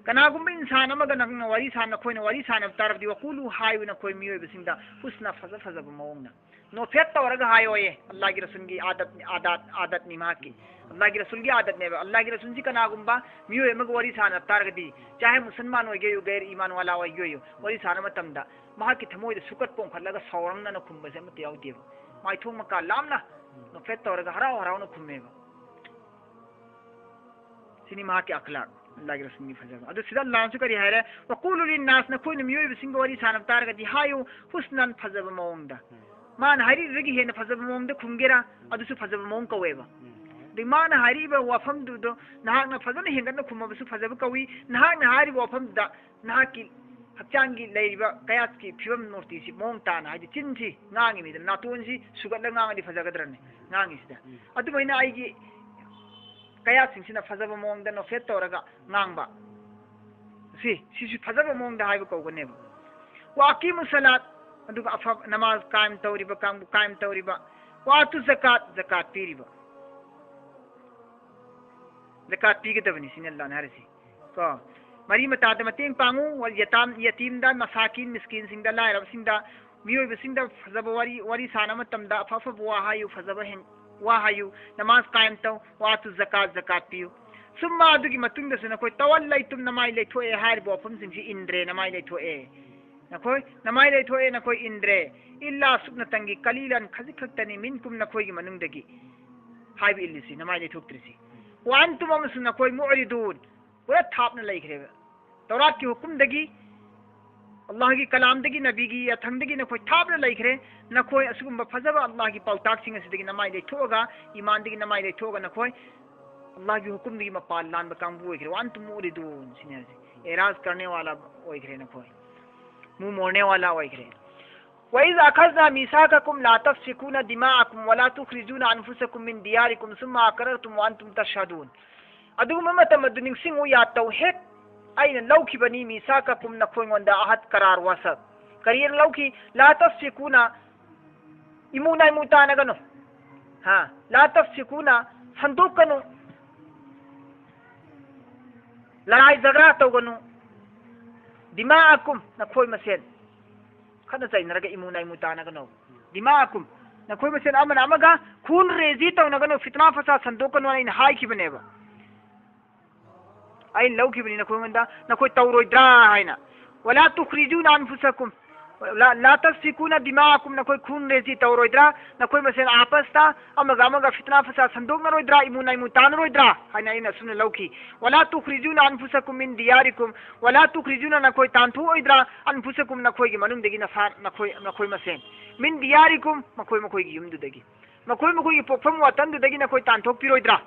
ꯀꯅꯥꯒꯨꯝꯕ ꯏꯟꯁꯥꯟ ꯑꯃꯒ ꯅꯪꯅ ꯋꯥꯔꯤ ꯁꯥꯟꯅ-, ꯑꯩꯈꯣꯏꯅ ꯋꯥꯔꯤ ꯁꯥꯟꯅꯕ ꯇꯥꯔꯕꯗꯤ, ꯋꯥꯀꯨꯂꯨ, ꯍꯥꯏꯌꯨ ꯅꯈꯣꯏ ꯃꯤꯑꯣꯏꯕꯁꯤꯡꯗ, ꯍꯨꯁꯅ, ꯐꯖ ꯐꯖꯕ ꯃꯑꯣꯡꯗ꯫ ꯅꯣꯐꯦꯠ ꯇꯧꯔꯒ ꯍꯥꯏꯌꯣꯌꯦ꯫ ꯑꯜꯂꯥꯍꯒꯤ ꯔꯁꯨꯜꯒꯤ ꯑꯥꯗꯠ, ꯑꯥꯗꯥꯠ, ꯑꯥꯗꯠꯅꯤ ꯃꯍꯥꯛꯀꯤ꯫ ꯑꯜꯂꯥꯍꯒꯤ ꯔꯁꯨꯜꯒꯤ ꯑꯥꯗꯠꯅꯦꯕ꯫ ꯑꯜꯂꯥꯍꯒꯤ ꯔꯁꯨꯜꯁꯤ ꯀꯅꯥꯒꯨꯝꯕ ꯃꯤꯑꯣꯏ ꯑꯃꯒ ꯋꯥꯔꯤ ꯁꯥꯟꯅꯕ ꯇꯥꯔꯒꯗꯤ, ꯆꯥꯍꯦ ꯃꯨꯁꯜꯃꯥꯟ ꯑꯣꯏꯒꯦ ꯑꯣꯏꯌꯨ, ꯒꯩꯔ ꯏꯃꯥꯟ ꯋꯥꯂꯥ ꯑꯣꯏꯒꯦ ꯑꯣꯏꯌꯨ, ꯋꯥꯔꯤ ꯁꯥꯟꯅꯕ ꯃꯇꯝꯗ ꯃꯍꯥꯛꯀꯤ ꯊꯃꯣꯏꯗ ꯁꯨꯀꯠ ꯄꯣꯡꯈꯠꯂꯒ ꯁꯥꯎꯔꯪꯅꯅ ꯈꯨꯝꯕꯁꯦ ꯑꯃꯠꯇ ꯌꯥꯎꯗꯦꯕ꯫ ꯃꯥꯏꯊꯣꯡ ꯃꯀꯥ ꯂꯥꯝꯅ ꯅꯣꯐꯦꯠ ꯇꯧꯔꯒ ꯍꯔꯥꯎ ꯍꯔꯥꯎꯅ ꯈꯨꯝꯃꯦꯕ꯫ ꯁꯤꯅꯤ ꯃꯍꯥꯛꯀꯤ ꯑꯈꯂꯥꯛ, ꯑꯜꯂꯥꯍꯒꯤ ꯔꯁꯨꯜꯒꯤ ꯐꯖꯕ꯫ ꯑꯗꯨ ꯁꯤꯗ ꯑꯜꯂꯥꯍꯅꯁꯨ ꯀꯔꯤ ꯍꯥꯏꯔꯦ? "ꯋꯀꯨꯂꯨ ꯂꯤꯟꯅꯥꯁ", ꯅꯈꯣꯏꯅ ꯃꯤꯑꯣꯏꯕꯁꯤꯡꯒ ꯋꯥꯔꯤ ꯁꯥꯟꯅꯕ ꯇꯥꯔꯒꯗꯤ ꯍꯥꯏꯌꯨ, "ꯍꯨꯁꯅꯥꯟ", ꯐꯖꯕ ꯃꯑꯣꯡꯗ꯫ ꯎꯝ꯫ ꯃꯥꯅ ꯍꯥꯏꯔꯤꯗꯨꯗꯒꯤ ꯍꯦꯟꯅ ꯐꯖꯕ ꯃꯑꯣꯡꯗ ꯈꯨꯝꯒꯦꯔꯥ, ꯎꯝ, ꯑꯗꯨꯁꯨ ꯐꯖꯕ ꯃꯑꯣꯡ ꯀꯧꯋꯦꯕ꯫ ꯎꯝ꯫ ꯑꯗꯩ ꯃꯥꯅ ꯍꯥꯏꯔꯤꯕ ꯋꯥꯐꯝꯗꯨꯗꯣ ꯅꯍꯥꯛꯅ ꯐꯖꯅ ꯍꯦꯟꯒꯠꯅ ꯈꯨꯝꯃꯕꯁꯨ ꯐꯖꯕ ꯀꯧꯏ꯫ ꯅꯍꯥꯛꯅ ꯍꯥꯏꯔꯤꯕ ꯋꯥꯐꯝꯗꯨꯗ ꯅꯍꯥꯛꯀꯤ ꯍꯛꯆꯥꯡꯒꯤ ꯂꯩꯔꯤꯕ ꯀꯌꯥꯠꯀꯤ ꯐꯤꯕꯝ ꯃꯨꯔꯇꯤꯁꯤ ꯃꯑꯣꯡ ꯇꯥꯅ, ꯍꯥꯏꯗꯤ ꯆꯤꯟꯁꯤ ꯉꯥꯡꯉꯤꯃꯤꯗꯅ, ꯅꯥꯇꯣꯟꯁꯤ ꯁꯨꯒꯠꯂ ꯉꯥꯡꯉꯗꯤ ꯐꯖꯒꯗ꯭ꯔꯅꯦ? ꯉꯥꯡꯉꯤꯁꯤꯗ꯫ ꯎꯝ꯫ ꯑꯗꯨꯃꯥꯏꯅ ꯑꯩꯒꯤ ꯀꯌꯥꯠꯁꯤꯡꯁꯤꯅ ꯐꯖꯕ ꯃꯑꯣꯡꯗ ꯅꯣꯐꯦꯠ ꯇꯧꯔꯒ ꯉꯥꯡꯕ꯫ ꯁꯤ, ꯁꯤꯁꯨ ꯐꯖꯕ ꯃꯑꯣꯡꯗ ꯍꯥꯏꯕ ꯀꯧꯒꯅꯦꯕ꯫ "ꯋꯥꯀꯤꯃꯨ ꯁꯂꯥꯠ", ꯑꯗꯨꯒ ꯑꯐꯕ ꯅꯃꯥꯖ ꯀꯥꯏꯝ ꯇꯧꯔꯤꯕ ꯀꯥꯡꯕꯨ, ꯀꯥꯏꯝ ꯇꯧꯔꯤꯕ꯫ "ꯋꯥꯇꯨ ꯖꯀꯥꯠ", ꯖꯀꯥꯠ ꯄꯤꯔꯤꯕ꯫ ꯖꯀꯥꯠ ꯄꯤꯒꯗꯕꯅꯤ ꯁꯤꯅꯤ ꯑꯜꯂꯥꯍꯅ ꯍꯥꯏꯔꯤꯁꯤ꯫ ꯀꯣ, ꯃꯔꯤ ꯃꯇꯥꯗ ꯃꯇꯦꯡ ꯄꯥꯡꯉꯨ, ꯋꯥꯜ ꯌꯇꯥꯝ-, ꯌꯇꯤꯝꯗ, ꯃꯁꯥꯀꯤꯟ, ꯃꯤꯁꯀꯤꯟꯁꯤꯡꯗ, ꯂꯥꯏꯔꯕꯁꯤꯡꯗ, ꯃꯤꯑꯣꯏꯕꯁꯤꯡꯗ ꯐꯖꯕ ꯋꯥꯔꯤ, ꯋꯥꯔꯤ ꯁꯥꯟꯅꯕ ꯃꯇꯝꯗ ꯑꯐ ꯑꯐꯕ ꯋꯥ ꯍꯥꯏꯌꯨ, ꯐꯖꯕ ꯍꯦꯟ-, ꯋꯥ ꯍꯥꯏꯌꯨ, ꯅꯃꯥꯖ ꯀꯥꯏꯝ ꯇꯧ, ꯋꯥꯇꯨ ꯖꯀꯥꯠ, ꯖꯀꯥꯠ ꯄꯤꯌꯨ꯫ ꯁꯨꯝꯃ ꯑꯗꯨꯒꯤ ꯃꯇꯨꯡꯗꯁꯨ ꯅꯈꯣꯏ ꯇꯋꯜꯂꯩꯇꯨꯝ, ꯅꯃꯥꯏ ꯂꯩꯊꯣꯛꯑꯦ ꯍꯥꯏꯔꯤꯕ ꯋꯥꯐꯝꯁꯤꯡꯁꯤ ꯏꯟꯗ꯭ꯔꯦ, ꯅꯃꯥꯏ ꯂꯩꯊꯣꯛꯑꯦ꯫ ꯅꯈꯣꯏ ꯅꯃꯥꯏ ꯂꯩꯊꯣꯛꯑꯦ, ꯅꯈꯣꯏ ꯏꯟꯗ꯭ꯔꯦ꯫ ꯏꯜꯂꯥ ꯁꯨꯞꯅꯇꯪꯒꯤ ꯀꯂꯤꯂꯟ ꯈꯖꯤꯛ ꯈꯛꯇꯅꯤ ꯃꯤꯟꯀꯨꯝ ꯅꯈꯣꯏꯒꯤ ꯃꯅꯨꯡꯗꯒꯤ ꯍꯥꯏꯕ ꯏꯜꯂꯤꯁꯤ, ꯅꯃꯥꯏ ꯂꯩꯊꯣꯛꯇ꯭ꯔꯤꯁꯤ꯫ ꯋꯥꯟꯇꯨꯝ ꯑꯃꯁꯨꯡ ꯅꯈꯣꯏ ꯃꯨꯑꯔꯤꯗꯨꯟ ꯄꯨꯔꯥ ꯊꯥꯞꯅ ꯂꯩꯈ꯭ꯔꯦꯕ꯫ ꯇꯧꯔꯥꯠꯀꯤ ꯍꯨꯀꯨꯝꯗꯒꯤ, ꯑꯜꯂꯥꯍꯒꯤ ꯀꯂꯥꯝꯗꯒꯤ, ꯅꯕꯤꯒꯤ ꯌꯥꯊꯪꯗꯒꯤ ꯅꯈꯣꯏ ꯊꯥꯞꯅ ꯂꯩꯈ꯭ꯔꯦ꯫ ꯅꯈꯣꯏ ꯑꯁꯤꯒꯨꯝꯕ ꯐꯖꯕ ꯑꯜꯂꯥꯍꯒꯤ ꯄꯥꯎꯇꯥꯛꯁꯤꯡ ꯑꯁꯤꯗꯒꯤ ꯅꯃꯥꯏ ꯂꯩꯊꯣꯛꯑꯒ, ꯏꯃꯥꯟꯗꯒꯤ ꯅꯃꯥꯏ ꯂꯩꯊꯣꯛꯑꯒ ꯅꯈꯣꯏ ꯑꯜꯂꯥꯍꯒꯤ ꯍꯨꯀꯨꯝꯗꯒꯤ ꯃꯄꯥꯟ ꯂꯥꯟꯕ ꯀꯥꯡꯕꯨ ꯑꯣꯏꯈ꯭ꯔꯦ꯫ ꯋꯥꯟꯇꯨꯝ ꯃꯨꯑꯔꯤꯗꯨꯟ ꯁꯤꯅꯤ ꯍꯥꯏꯁꯦ꯫ ꯑꯦꯔꯥꯖ ꯀꯔꯅꯦ ꯋꯥꯂꯥ ꯑꯣꯏꯈ꯭ꯔꯦ ꯅꯈꯣꯏ꯫ ꯃꯨ ꯃꯣꯔꯅꯦ ꯋꯥꯂꯥ ꯑꯣꯏꯈ꯭ꯔꯦ꯫ "ꯋꯏꯖ ꯑꯈꯖꯅꯥ ꯃꯤꯁꯥꯀꯀꯨꯝ ꯂꯥ ꯇꯁꯐꯤꯀꯨꯅ ꯗꯤꯃꯥꯑꯀꯨꯝ ꯋꯂꯥ ꯇꯨꯈ꯭ꯔꯤꯖꯨꯅ ꯑꯟꯐꯨꯁꯀꯨꯝ ꯃꯤꯟ ꯗꯤꯌꯥꯔꯤꯀꯨꯝ ꯁꯨꯝꯃ ꯑꯀꯔꯔꯇꯨꯝ ꯋꯥꯟꯇꯨꯝ ꯇꯁꯍꯗꯨꯟ"꯫ ꯑꯗꯨꯒꯨꯝꯕ ꯃꯇꯝ ꯑꯗꯨ ꯅꯤꯡꯁꯤꯡꯉꯨ, ꯌꯥꯗ ꯇꯧ꯫ ꯍꯦꯛ ꯑꯩꯅ ꯂꯧꯈꯤꯕꯅꯤ, ꯃꯤꯁꯥꯀꯀꯨꯝ, ꯅꯈꯣꯏꯉꯣꯟꯗ ꯑꯍꯠ, ꯀꯔꯥꯔ, ꯋꯥꯁꯛ꯫ ꯀꯔꯤ ꯂꯧꯈꯤ? "ꯂꯥ ꯇꯁꯐꯤꯀꯨꯅ", ꯏꯃꯨ ꯅꯥꯏꯃꯨ ꯇꯥꯅꯒꯅꯨ꯫ ꯍꯥ? "ꯂꯥ ꯇꯁꯐꯤꯀꯨꯅ", ꯁꯟꯗꯣꯛꯀꯅꯨ꯫ ꯂꯔꯥꯏ ꯖꯒ꯭ꯔꯥ ꯇꯧꯒꯅꯨ꯫ "ꯗꯤꯃꯥꯑꯀꯨꯝ", ꯅꯈꯣꯏ ꯃꯁꯦꯟ ꯈꯠꯅ ꯆꯩꯅꯔꯒ ꯏꯃꯨ ꯅꯥꯏꯃꯨ ꯇꯥꯅꯒꯅꯨ꯫ "ꯗꯤꯃꯥꯑꯀꯨꯝ", ꯅꯈꯣꯏ ꯃꯁꯦꯟ ꯑꯃꯅ ꯑꯃꯒ ꯈꯨꯟ ꯔꯦꯖꯤ ꯇꯧꯅꯒꯅꯨ, ꯐꯤꯇꯅꯥ ꯐꯁꯥꯗ ꯁꯟꯗꯣꯛꯀꯅꯨ ꯍꯥꯏꯅ ꯑꯩꯅ ꯍꯥꯏꯈꯤꯕꯅꯦꯕ꯫ ꯑꯩꯅ ꯂꯧꯈꯤꯕꯅꯤ ꯅꯈꯣꯏꯉꯣꯟꯗ, ꯅꯈꯣꯏ ꯇꯧꯔꯣꯏꯗ꯭ꯔꯥ ꯍꯥꯏꯅ꯫ "ꯋꯂꯥ ꯇꯨꯈ꯭ꯔꯤꯖꯨꯅ ꯑꯟꯐꯨꯁꯀꯨꯝ", لا تسفكون دماءكم, ꯅꯈꯣꯏ ꯈꯨꯟ ꯔꯦꯖꯤ ꯇꯧꯔꯣꯏꯗ꯭ꯔꯥ? ꯅꯈꯣꯏ ꯃꯁꯦꯟ ꯑꯥꯄꯁꯇ ꯑꯃꯒ ꯑꯃꯒ ꯐꯤꯇꯅꯥ ꯐꯁꯥ ꯁꯟꯗꯣꯛꯅꯔꯣꯏꯗ꯭ꯔꯥ? ꯏꯃꯨ ꯅꯥꯏꯃꯨ ꯇꯥꯅꯔꯣꯏꯗ꯭ꯔꯥ? ꯍꯥꯏꯅ ꯑꯩꯅ ꯑꯁꯨꯝꯅ ꯂꯧꯈꯤ꯫ ولا تخرجون أنفسكم من دياركم, ولا تخرجون, ꯅꯈꯣꯏ ꯇꯥꯟꯊꯣꯛꯑꯣꯏꯗ꯭ꯔꯥ? أنفسكم, ꯅꯈꯣꯏꯒꯤ ꯃꯅꯨꯡꯗꯒꯤ ꯅꯁꯥ, ꯅꯈꯣꯏ, ꯅꯈꯣꯏ ꯃꯁꯦꯟ, من دياركم, ꯃꯈꯣꯏ ꯃꯈꯣꯏꯒꯤ ꯌꯨꯝꯗꯨꯗꯒꯤ, ꯃꯈꯣꯏ ꯃꯈꯣꯏꯒꯤ ꯄꯣꯛꯐꯝ ꯋꯥꯇꯟꯗꯨꯗꯒꯤ ꯅꯈꯣꯏ ꯇꯥꯟꯊꯣꯛꯄꯤꯔꯣꯏꯗ꯭ꯔꯥ?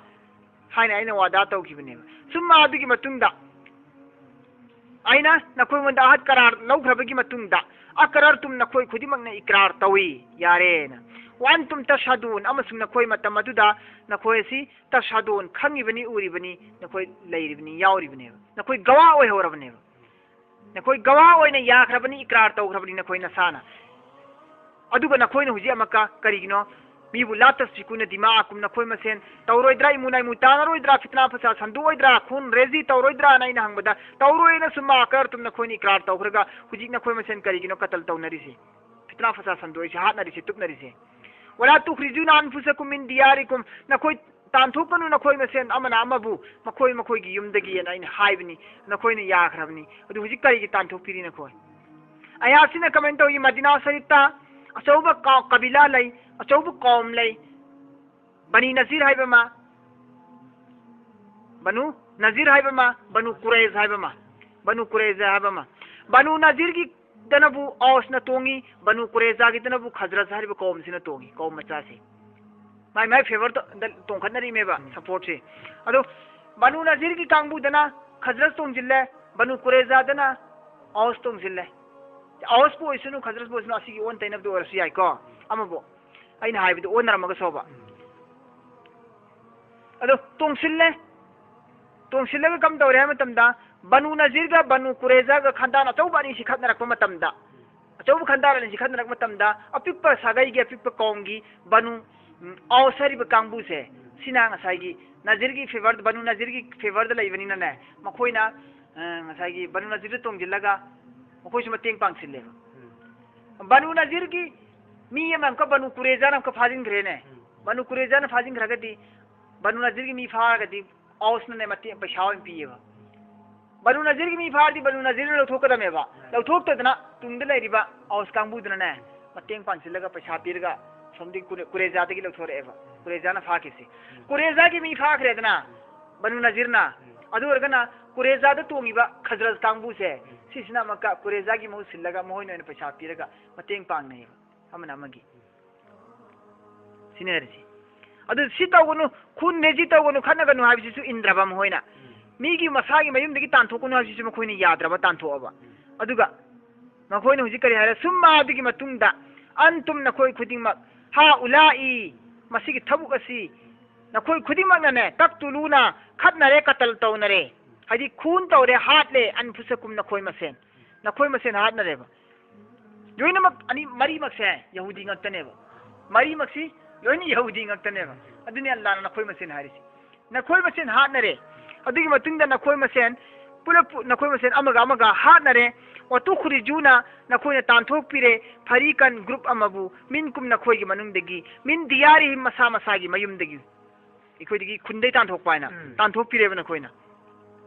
ꯍꯥꯏꯅ ꯑꯩꯅ ꯋꯥꯗꯥ ꯇꯧꯈꯤꯕꯅꯦꯕ꯫ ꯁꯨꯝ ꯑꯗꯨꯒꯤ ꯃꯇꯨꯡꯗ ꯑꯩꯅ ꯅꯈꯣꯏꯉꯣꯟꯗ ꯑꯍꯠ ꯀꯔꯥꯔ ꯂꯧꯈ꯭ꯔꯕꯒꯤ ꯃꯇꯨꯡꯗ, أقررتم, ꯅꯈꯣꯏ ꯈꯨꯗꯤꯡꯃꯛꯅ ꯏꯀ꯭ꯔꯥꯔ ꯇꯧꯏ, ꯌꯥꯔꯦꯅ꯫ وأنتم تشهدون, ꯑꯃꯁꯨꯡ ꯅꯈꯣꯏ ꯃꯇꯝ ꯑꯗꯨꯗ ꯅꯈꯣꯏ ꯑꯁꯤ تشهدون, ꯈꯪꯉꯤꯕꯅꯤ, ꯎꯔꯤꯕꯅꯤ, ꯅꯈꯣꯏ ꯂꯩꯔꯤꯕꯅꯤ, ꯌꯥꯎꯔꯤꯕꯅꯦꯕ, ꯅꯈꯣꯏ ꯒꯋꯥ ꯑꯣꯏꯍꯧꯔꯕꯅꯦꯕ꯫ ꯅꯈꯣꯏ ꯒꯋꯥ ꯑꯣꯏꯅ ꯌꯥꯈ꯭ꯔꯕꯅꯤ, ꯏꯀ꯭ꯔꯥꯔ ꯇꯧꯈ꯭ꯔꯕꯅꯤ ꯅꯈꯣꯏ ꯅꯁꯥꯅ꯫ ꯑꯗꯨꯒ ꯅꯈꯣꯏꯅ ꯍꯧꯖꯤꯛ ꯑꯃꯨꯛꯀ ꯀꯔꯤꯒꯤꯅꯣ? ꯃꯤꯕꯨ لا تسفكون دماءكم, ꯅꯈꯣꯏ ꯃꯁꯦꯟ ꯇꯧꯔꯣꯏꯗ꯭ꯔꯥ, ꯏꯃꯨ ꯅꯥꯏꯃꯨ ꯇꯥꯅꯔꯣꯏꯗ꯭ꯔꯥ, ꯐꯤꯇꯅꯥ ꯐꯁꯥ ꯁꯟꯗꯣꯛꯑꯣꯏꯗ꯭ꯔꯥ, ꯈꯨꯟ ꯔꯦꯖꯤ ꯇꯧꯔꯣꯏꯗ꯭ꯔꯥꯅ ꯑꯩꯅ ꯍꯪꯕꯗ, ꯇꯧꯔꯣꯏꯅ ꯁꯨꯝ أقررتم, ꯅꯈꯣꯏꯅ ꯏꯀ꯭ꯔꯥꯔ ꯇꯧꯈ꯭ꯔꯒ ꯍꯧꯖꯤꯛ ꯅꯈꯣꯏ ꯃꯁꯦꯟ ꯀꯔꯤꯒꯤꯅꯣ ꯀꯇꯜ ꯇꯧꯅꯔꯤꯁꯦ? ꯐꯤꯇꯅꯥ ꯐꯁꯥ ꯁꯟꯗꯣꯛꯏꯁꯦ, ꯍꯥꯠꯅꯔꯤꯁꯦ, ꯇꯨꯞꯅꯔꯤꯁꯦ꯫ ولا تخرجون أنفسكم من دياركم, ꯅꯈꯣꯏ ꯇꯥꯟꯊꯣꯛꯀꯅꯨ ꯅꯈꯣꯏ ꯃꯁꯦꯟ ꯑꯃꯅ ꯑꯃꯕꯨ ꯃꯈꯣꯏ ꯃꯈꯣꯏꯒꯤ ꯌꯨꯝꯗꯒꯤꯅ ꯑꯩꯅ ꯍꯥꯏꯕꯅꯤ, ꯅꯈꯣꯏꯅ ꯌꯥꯈ꯭ꯔꯕꯅꯤ꯫ ꯑꯗꯨ ꯍꯧꯖꯤꯛ ꯀꯔꯤꯒꯤ ꯇꯥꯟꯊꯣꯛꯄꯤꯔꯤ ꯅꯈꯣꯏ? ꯑꯌꯥꯠꯁꯤꯅ ꯀꯃꯦꯟ ꯇꯧꯏ, ꯃꯗꯤꯅꯥ ꯁꯔꯤꯐꯇ ꯑꯆꯧꯕ ꯀꯥ-, ꯀꯕꯤꯂꯥ ꯂꯩ, ꯑꯆꯧꯕ ꯀꯧꯝ ꯂꯩ, ꯕꯅꯤ ꯅꯖꯤꯔ ꯍꯥꯏꯕ ꯑꯃ, ꯕꯅꯨ ꯅꯖꯤꯔ ꯍꯥꯏꯕ ꯑꯃ, ꯕꯅꯨ ꯀꯨꯔꯩꯖ ꯍꯥꯏꯕ ꯑꯃ, ꯕꯅꯨ ꯀꯨꯔꯩꯖ ꯍꯥꯏꯕ ꯑꯃ꯫ ꯕꯅꯨ ꯅꯖꯤꯔꯒꯤ ꯗꯅꯕꯨ ꯑꯧꯁꯅ ꯇꯣꯡꯉꯤ, ꯕꯅꯨ ꯀꯨꯔꯦꯖꯥꯒꯤꯗꯅꯕꯨ ꯈꯖꯔꯖ ꯍꯥꯏꯔꯤꯕ ꯀꯧꯝꯁꯤꯅ ꯇꯣꯡꯉꯤ, ꯀꯧꯝ ꯃꯆꯥꯁꯤ꯫ ꯃꯥꯏ ꯃꯥꯏ ꯐꯦꯚꯔꯗ ꯇꯣꯡꯈꯠꯅꯔꯤꯃꯦꯕ, ꯎꯝ꯫ ꯁꯄꯣꯔꯠꯁꯤ꯫ ꯑꯗꯣ ꯕꯅꯨ ꯅꯖꯤꯔꯒꯤ ꯀꯥꯡꯕꯨꯗꯅ ꯈꯖꯔꯖ ꯇꯣꯡꯁꯤꯜꯂꯦ, ꯕꯅꯨ ꯀꯨꯔꯦꯖꯥꯗꯅ ꯑꯧꯁ ꯇꯣꯡꯁꯤꯜꯂꯦ꯫ ꯑꯧꯁꯄꯨ ꯑꯣꯏꯁꯅꯨ, ꯈꯖꯔꯖꯄꯨ ꯑꯣꯏꯁꯅꯨ, ꯑꯁꯤꯒꯤ ꯑꯣꯟ ꯇꯩꯅꯕꯗ ꯑꯣꯏꯔꯁꯨ ꯌꯥꯏꯀꯣ꯫ ꯑꯃꯕꯨ ꯑꯩꯅ ꯍꯥꯏꯕꯗꯨ ꯑꯣꯟꯅꯔꯝꯃꯒꯁꯣꯕ꯫ ꯎꯝ꯫ ꯑꯗꯣ ꯇꯣꯡꯁꯤꯜꯂꯦ꯫ ꯇꯣꯡꯁꯤꯜꯂꯒ ꯀꯝꯗꯧꯔꯦ ꯍꯥꯏꯕ ꯃꯇꯝꯗ, ꯕꯅꯨ ꯅꯖꯤꯔꯒ ꯕꯅꯨ ꯀꯨꯔꯦꯖꯥꯒ ꯈꯟꯗꯥꯟ ꯑꯆꯧꯕ ꯑꯅꯤꯁꯤ ꯈꯠꯅꯔꯛꯄ ꯃꯇꯝꯗ, ꯑꯆꯧꯕ ꯈꯟꯗꯥꯟ ꯑꯅꯤꯁꯤ ꯈꯠꯅꯔꯛꯄ ꯃꯇꯝꯗ, ꯑꯄꯤꯛꯄ ꯁꯥꯒꯩꯒꯤ, ꯑꯄꯤꯛꯄ ꯀꯧꯝꯒꯤ ꯕꯅꯨ, ꯎꯝ, ꯑꯧꯁ ꯍꯥꯏꯔꯤꯕ ꯀꯥꯡꯕꯨꯁꯦ, ꯁꯤꯅ ꯉꯁꯥꯏꯒꯤ ꯅꯖꯤꯔꯒꯤ ꯐꯦꯚꯔ, ꯕꯅꯨ ꯅꯖꯤꯔꯒꯤ ꯐꯦꯚꯔꯗ ꯂꯩꯕꯅꯤꯅꯅꯦ, ꯃꯈꯣꯏꯅ, ꯑ, ꯉꯁꯥꯏꯒꯤ ꯕꯅꯨ ꯅꯖꯤꯔꯗ ꯇꯣꯡꯁꯤꯜꯂꯒ ꯃꯈꯣꯏꯁꯨ ꯃꯇꯦꯡ ꯄꯥꯡꯁꯤꯜꯂꯦꯕ꯫ ꯎꯝ꯫ ꯕꯅꯨ ꯅꯖꯤꯔꯒꯤ ꯃꯤ ꯑꯃ ꯑꯃꯨꯛꯀ ꯕꯅꯨ ꯀꯨꯔꯦꯖꯥꯅ ꯑꯃꯨꯛꯀ ꯐꯥꯖꯤꯟꯈ꯭ꯔꯦꯅꯦ꯫ ꯎꯝ꯫ ꯕꯅꯨ ꯀꯨꯔꯦꯖꯥꯅ ꯐꯥꯖꯤꯟꯈ꯭ꯔꯒꯗꯤ, ꯕꯅꯨ ꯅꯖꯤꯔꯒꯤ ꯃꯤ ꯐꯥꯔꯒꯗꯤ, ꯑꯧꯁꯅꯅꯦ ꯃꯇꯦꯡ, ꯄꯩꯁꯥ ꯑꯣꯏꯅ ꯄꯤꯌꯦꯕ꯫ ꯕꯅꯨ ꯅꯖꯤꯔꯒꯤ ꯃꯤ ꯐꯥꯔꯗꯤ ꯕꯅꯨ ꯅꯖꯤꯔꯅ ꯂꯧꯊꯣꯛꯀꯗꯕꯅꯦꯕ꯫ ꯂꯧꯊꯣꯛꯇꯗꯅ ꯇꯨꯡꯗ ꯂꯩꯔꯤꯕ ꯑꯧꯁ ꯀꯥꯡꯕꯨꯗꯨꯅꯅꯦ, ꯃꯇꯦꯡ ꯄꯥꯡꯁꯤꯜꯂꯒ ꯄꯩꯁꯥ ꯄꯤꯔꯒ ꯁꯣꯝꯗꯒꯤ ꯀꯨꯔꯦ-, ꯀꯨꯔꯦꯖꯥꯗꯒꯤ ꯂꯧꯊꯣꯔꯛꯑꯦꯕ꯫ ꯀꯨꯔꯦꯖꯥꯅ ꯐꯥꯈꯤꯁꯤ꯫ ꯀꯨꯔꯦꯖꯥꯒꯤ ꯃꯤ ꯐꯥꯈ꯭ꯔꯦꯗꯅ ꯕꯅꯨ ꯅꯖꯤꯔꯅ꯫ ꯑꯗꯨ ꯑꯣꯏꯔꯒꯅ ꯀꯨꯔꯦꯖꯥꯗ ꯇꯣꯡꯉꯤꯕ ꯈꯖꯔꯖ ꯀꯥꯡꯕꯨꯁꯦ, ꯁꯤꯁꯤꯅ ꯑꯃꯨꯛꯀ ꯀꯨꯔꯦꯖꯥꯒꯤ ꯃꯍꯨꯠ ꯁꯤꯜꯂꯒ ꯃꯈꯣꯏꯅ ꯑꯣꯏꯅ ꯄꯩꯁꯥ ꯄꯤꯔꯒ ꯃꯇꯦꯡ ꯄꯥꯡꯅꯩꯌꯦꯕ ꯑꯃꯅ ꯑꯃꯒꯤ꯫ ꯁꯤꯅꯦ ꯍꯥꯏꯔꯤꯁꯤ꯫ ꯑꯗꯨ ꯁꯤ ꯇꯧꯒꯅꯨ, ꯈꯨꯟ ꯍꯦꯁꯤ ꯇꯧꯒꯅꯨ, ꯈꯠꯅꯒꯅꯨ ꯍꯥꯏꯕꯁꯤꯁꯨ ꯏꯟꯗ꯭ꯔꯕ ꯃꯈꯣꯏꯅ꯫ ꯃꯤꯒꯤ ꯃꯁꯥꯒꯤ ꯃꯌꯨꯝꯗꯒꯤ ꯇꯥꯟꯊꯣꯛꯀꯅꯨ ꯍꯥꯏꯕꯁꯤꯁꯨ ꯃꯈꯣꯏꯅ ꯌꯥꯗ꯭ꯔꯕ, ꯇꯥꯟꯊꯣꯛꯑꯕ꯫ ꯑꯗꯨꯒ ꯃꯈꯣꯏꯅ ꯍꯧꯖꯤꯛ ꯀꯔꯤ ꯍꯥꯏꯔꯦ? ꯁꯨꯝꯃ ꯑꯗꯨꯒꯤ ꯃꯇꯨꯡꯗ, ꯑꯟꯇꯨꯝ ꯅꯈꯣꯏ ꯈꯨꯗꯤꯡꯃꯛ, ꯍꯥ ꯎꯂꯥꯏ ꯃꯁꯤꯒꯤ ꯊꯕꯛ ꯑꯁꯤ ꯅꯈꯣꯏ ꯈꯨꯗꯤꯡꯃꯛꯅꯅꯦ, ꯇꯛꯇꯨꯂꯨꯅ ꯈꯠꯅꯔꯦ, ꯀꯇꯜ ꯇꯧꯅꯔꯦ, ꯍꯥꯏꯗꯤ ꯈꯨꯟ ꯇꯧꯔꯦ, ꯍꯥꯠꯂꯦ, ꯑꯟꯐꯨꯁꯀꯨꯝ ꯅꯈꯣꯏ ꯃꯁꯦꯟ, ꯅꯈꯣꯏ ꯃꯁꯦꯟ ꯍꯥꯠꯅꯔꯦꯕ꯫ ꯂꯣꯏꯅꯃꯛ ꯑꯅꯤ, ꯃꯔꯤꯃꯛꯁꯦ ꯌꯍꯨꯗꯤ ꯉꯥꯛꯇꯅꯦꯕ꯫ ꯃꯔꯤꯃꯛꯁꯤ ꯂꯣꯏꯅ ꯌꯍꯨꯗꯤ ꯉꯥꯛꯇꯅꯦꯕ꯫ ꯑꯗꯨꯅꯤ ꯑꯜꯂꯥꯅ ꯅꯈꯣꯏ ꯃꯁꯦꯟ ꯍꯥꯏꯔꯤꯁꯤ꯫ ꯅꯈꯣꯏ ꯃꯁꯦꯟ ꯍꯥꯠꯅꯔꯦ꯫ ꯑꯗꯨꯒꯤ ꯃꯇꯨꯡꯗ ꯅꯈꯣꯏ ꯃꯁꯦꯟ ꯄꯨꯂꯞ ꯄꯨ-, ꯅꯈꯣꯏ ꯃꯁꯦꯟ ꯑꯃꯒ ꯑꯃꯒ ꯍꯥꯠꯅꯔꯦ꯫ ꯋꯥꯇꯨꯈ꯭ꯔꯤꯖꯨꯅ ꯅꯈꯣꯏꯅ ꯇꯥꯟꯊꯣꯛꯄꯤꯔꯦ꯫ ꯐꯔꯤꯀꯟ group ꯑꯃꯕꯨ ꯃꯤꯟꯀꯨꯝ ꯅꯈꯣꯏꯒꯤ ꯃꯅꯨꯡꯗꯒꯤ ꯃꯤꯟ ꯗꯤꯌꯥꯔꯤꯍꯤꯝ ꯃꯁꯥ ꯃꯁꯥꯒꯤ ꯃꯌꯨꯝꯗꯒꯤ ꯑꯩꯈꯣꯏꯗꯒꯤ ꯈꯨꯟꯗꯩ ꯇꯥꯟꯊꯣꯛꯄ ꯍꯥꯏꯅ ꯎꯝ꯫ ꯇꯥꯟꯊꯣꯛꯄꯤꯔꯦꯕ ꯅꯈꯣꯏꯅ꯫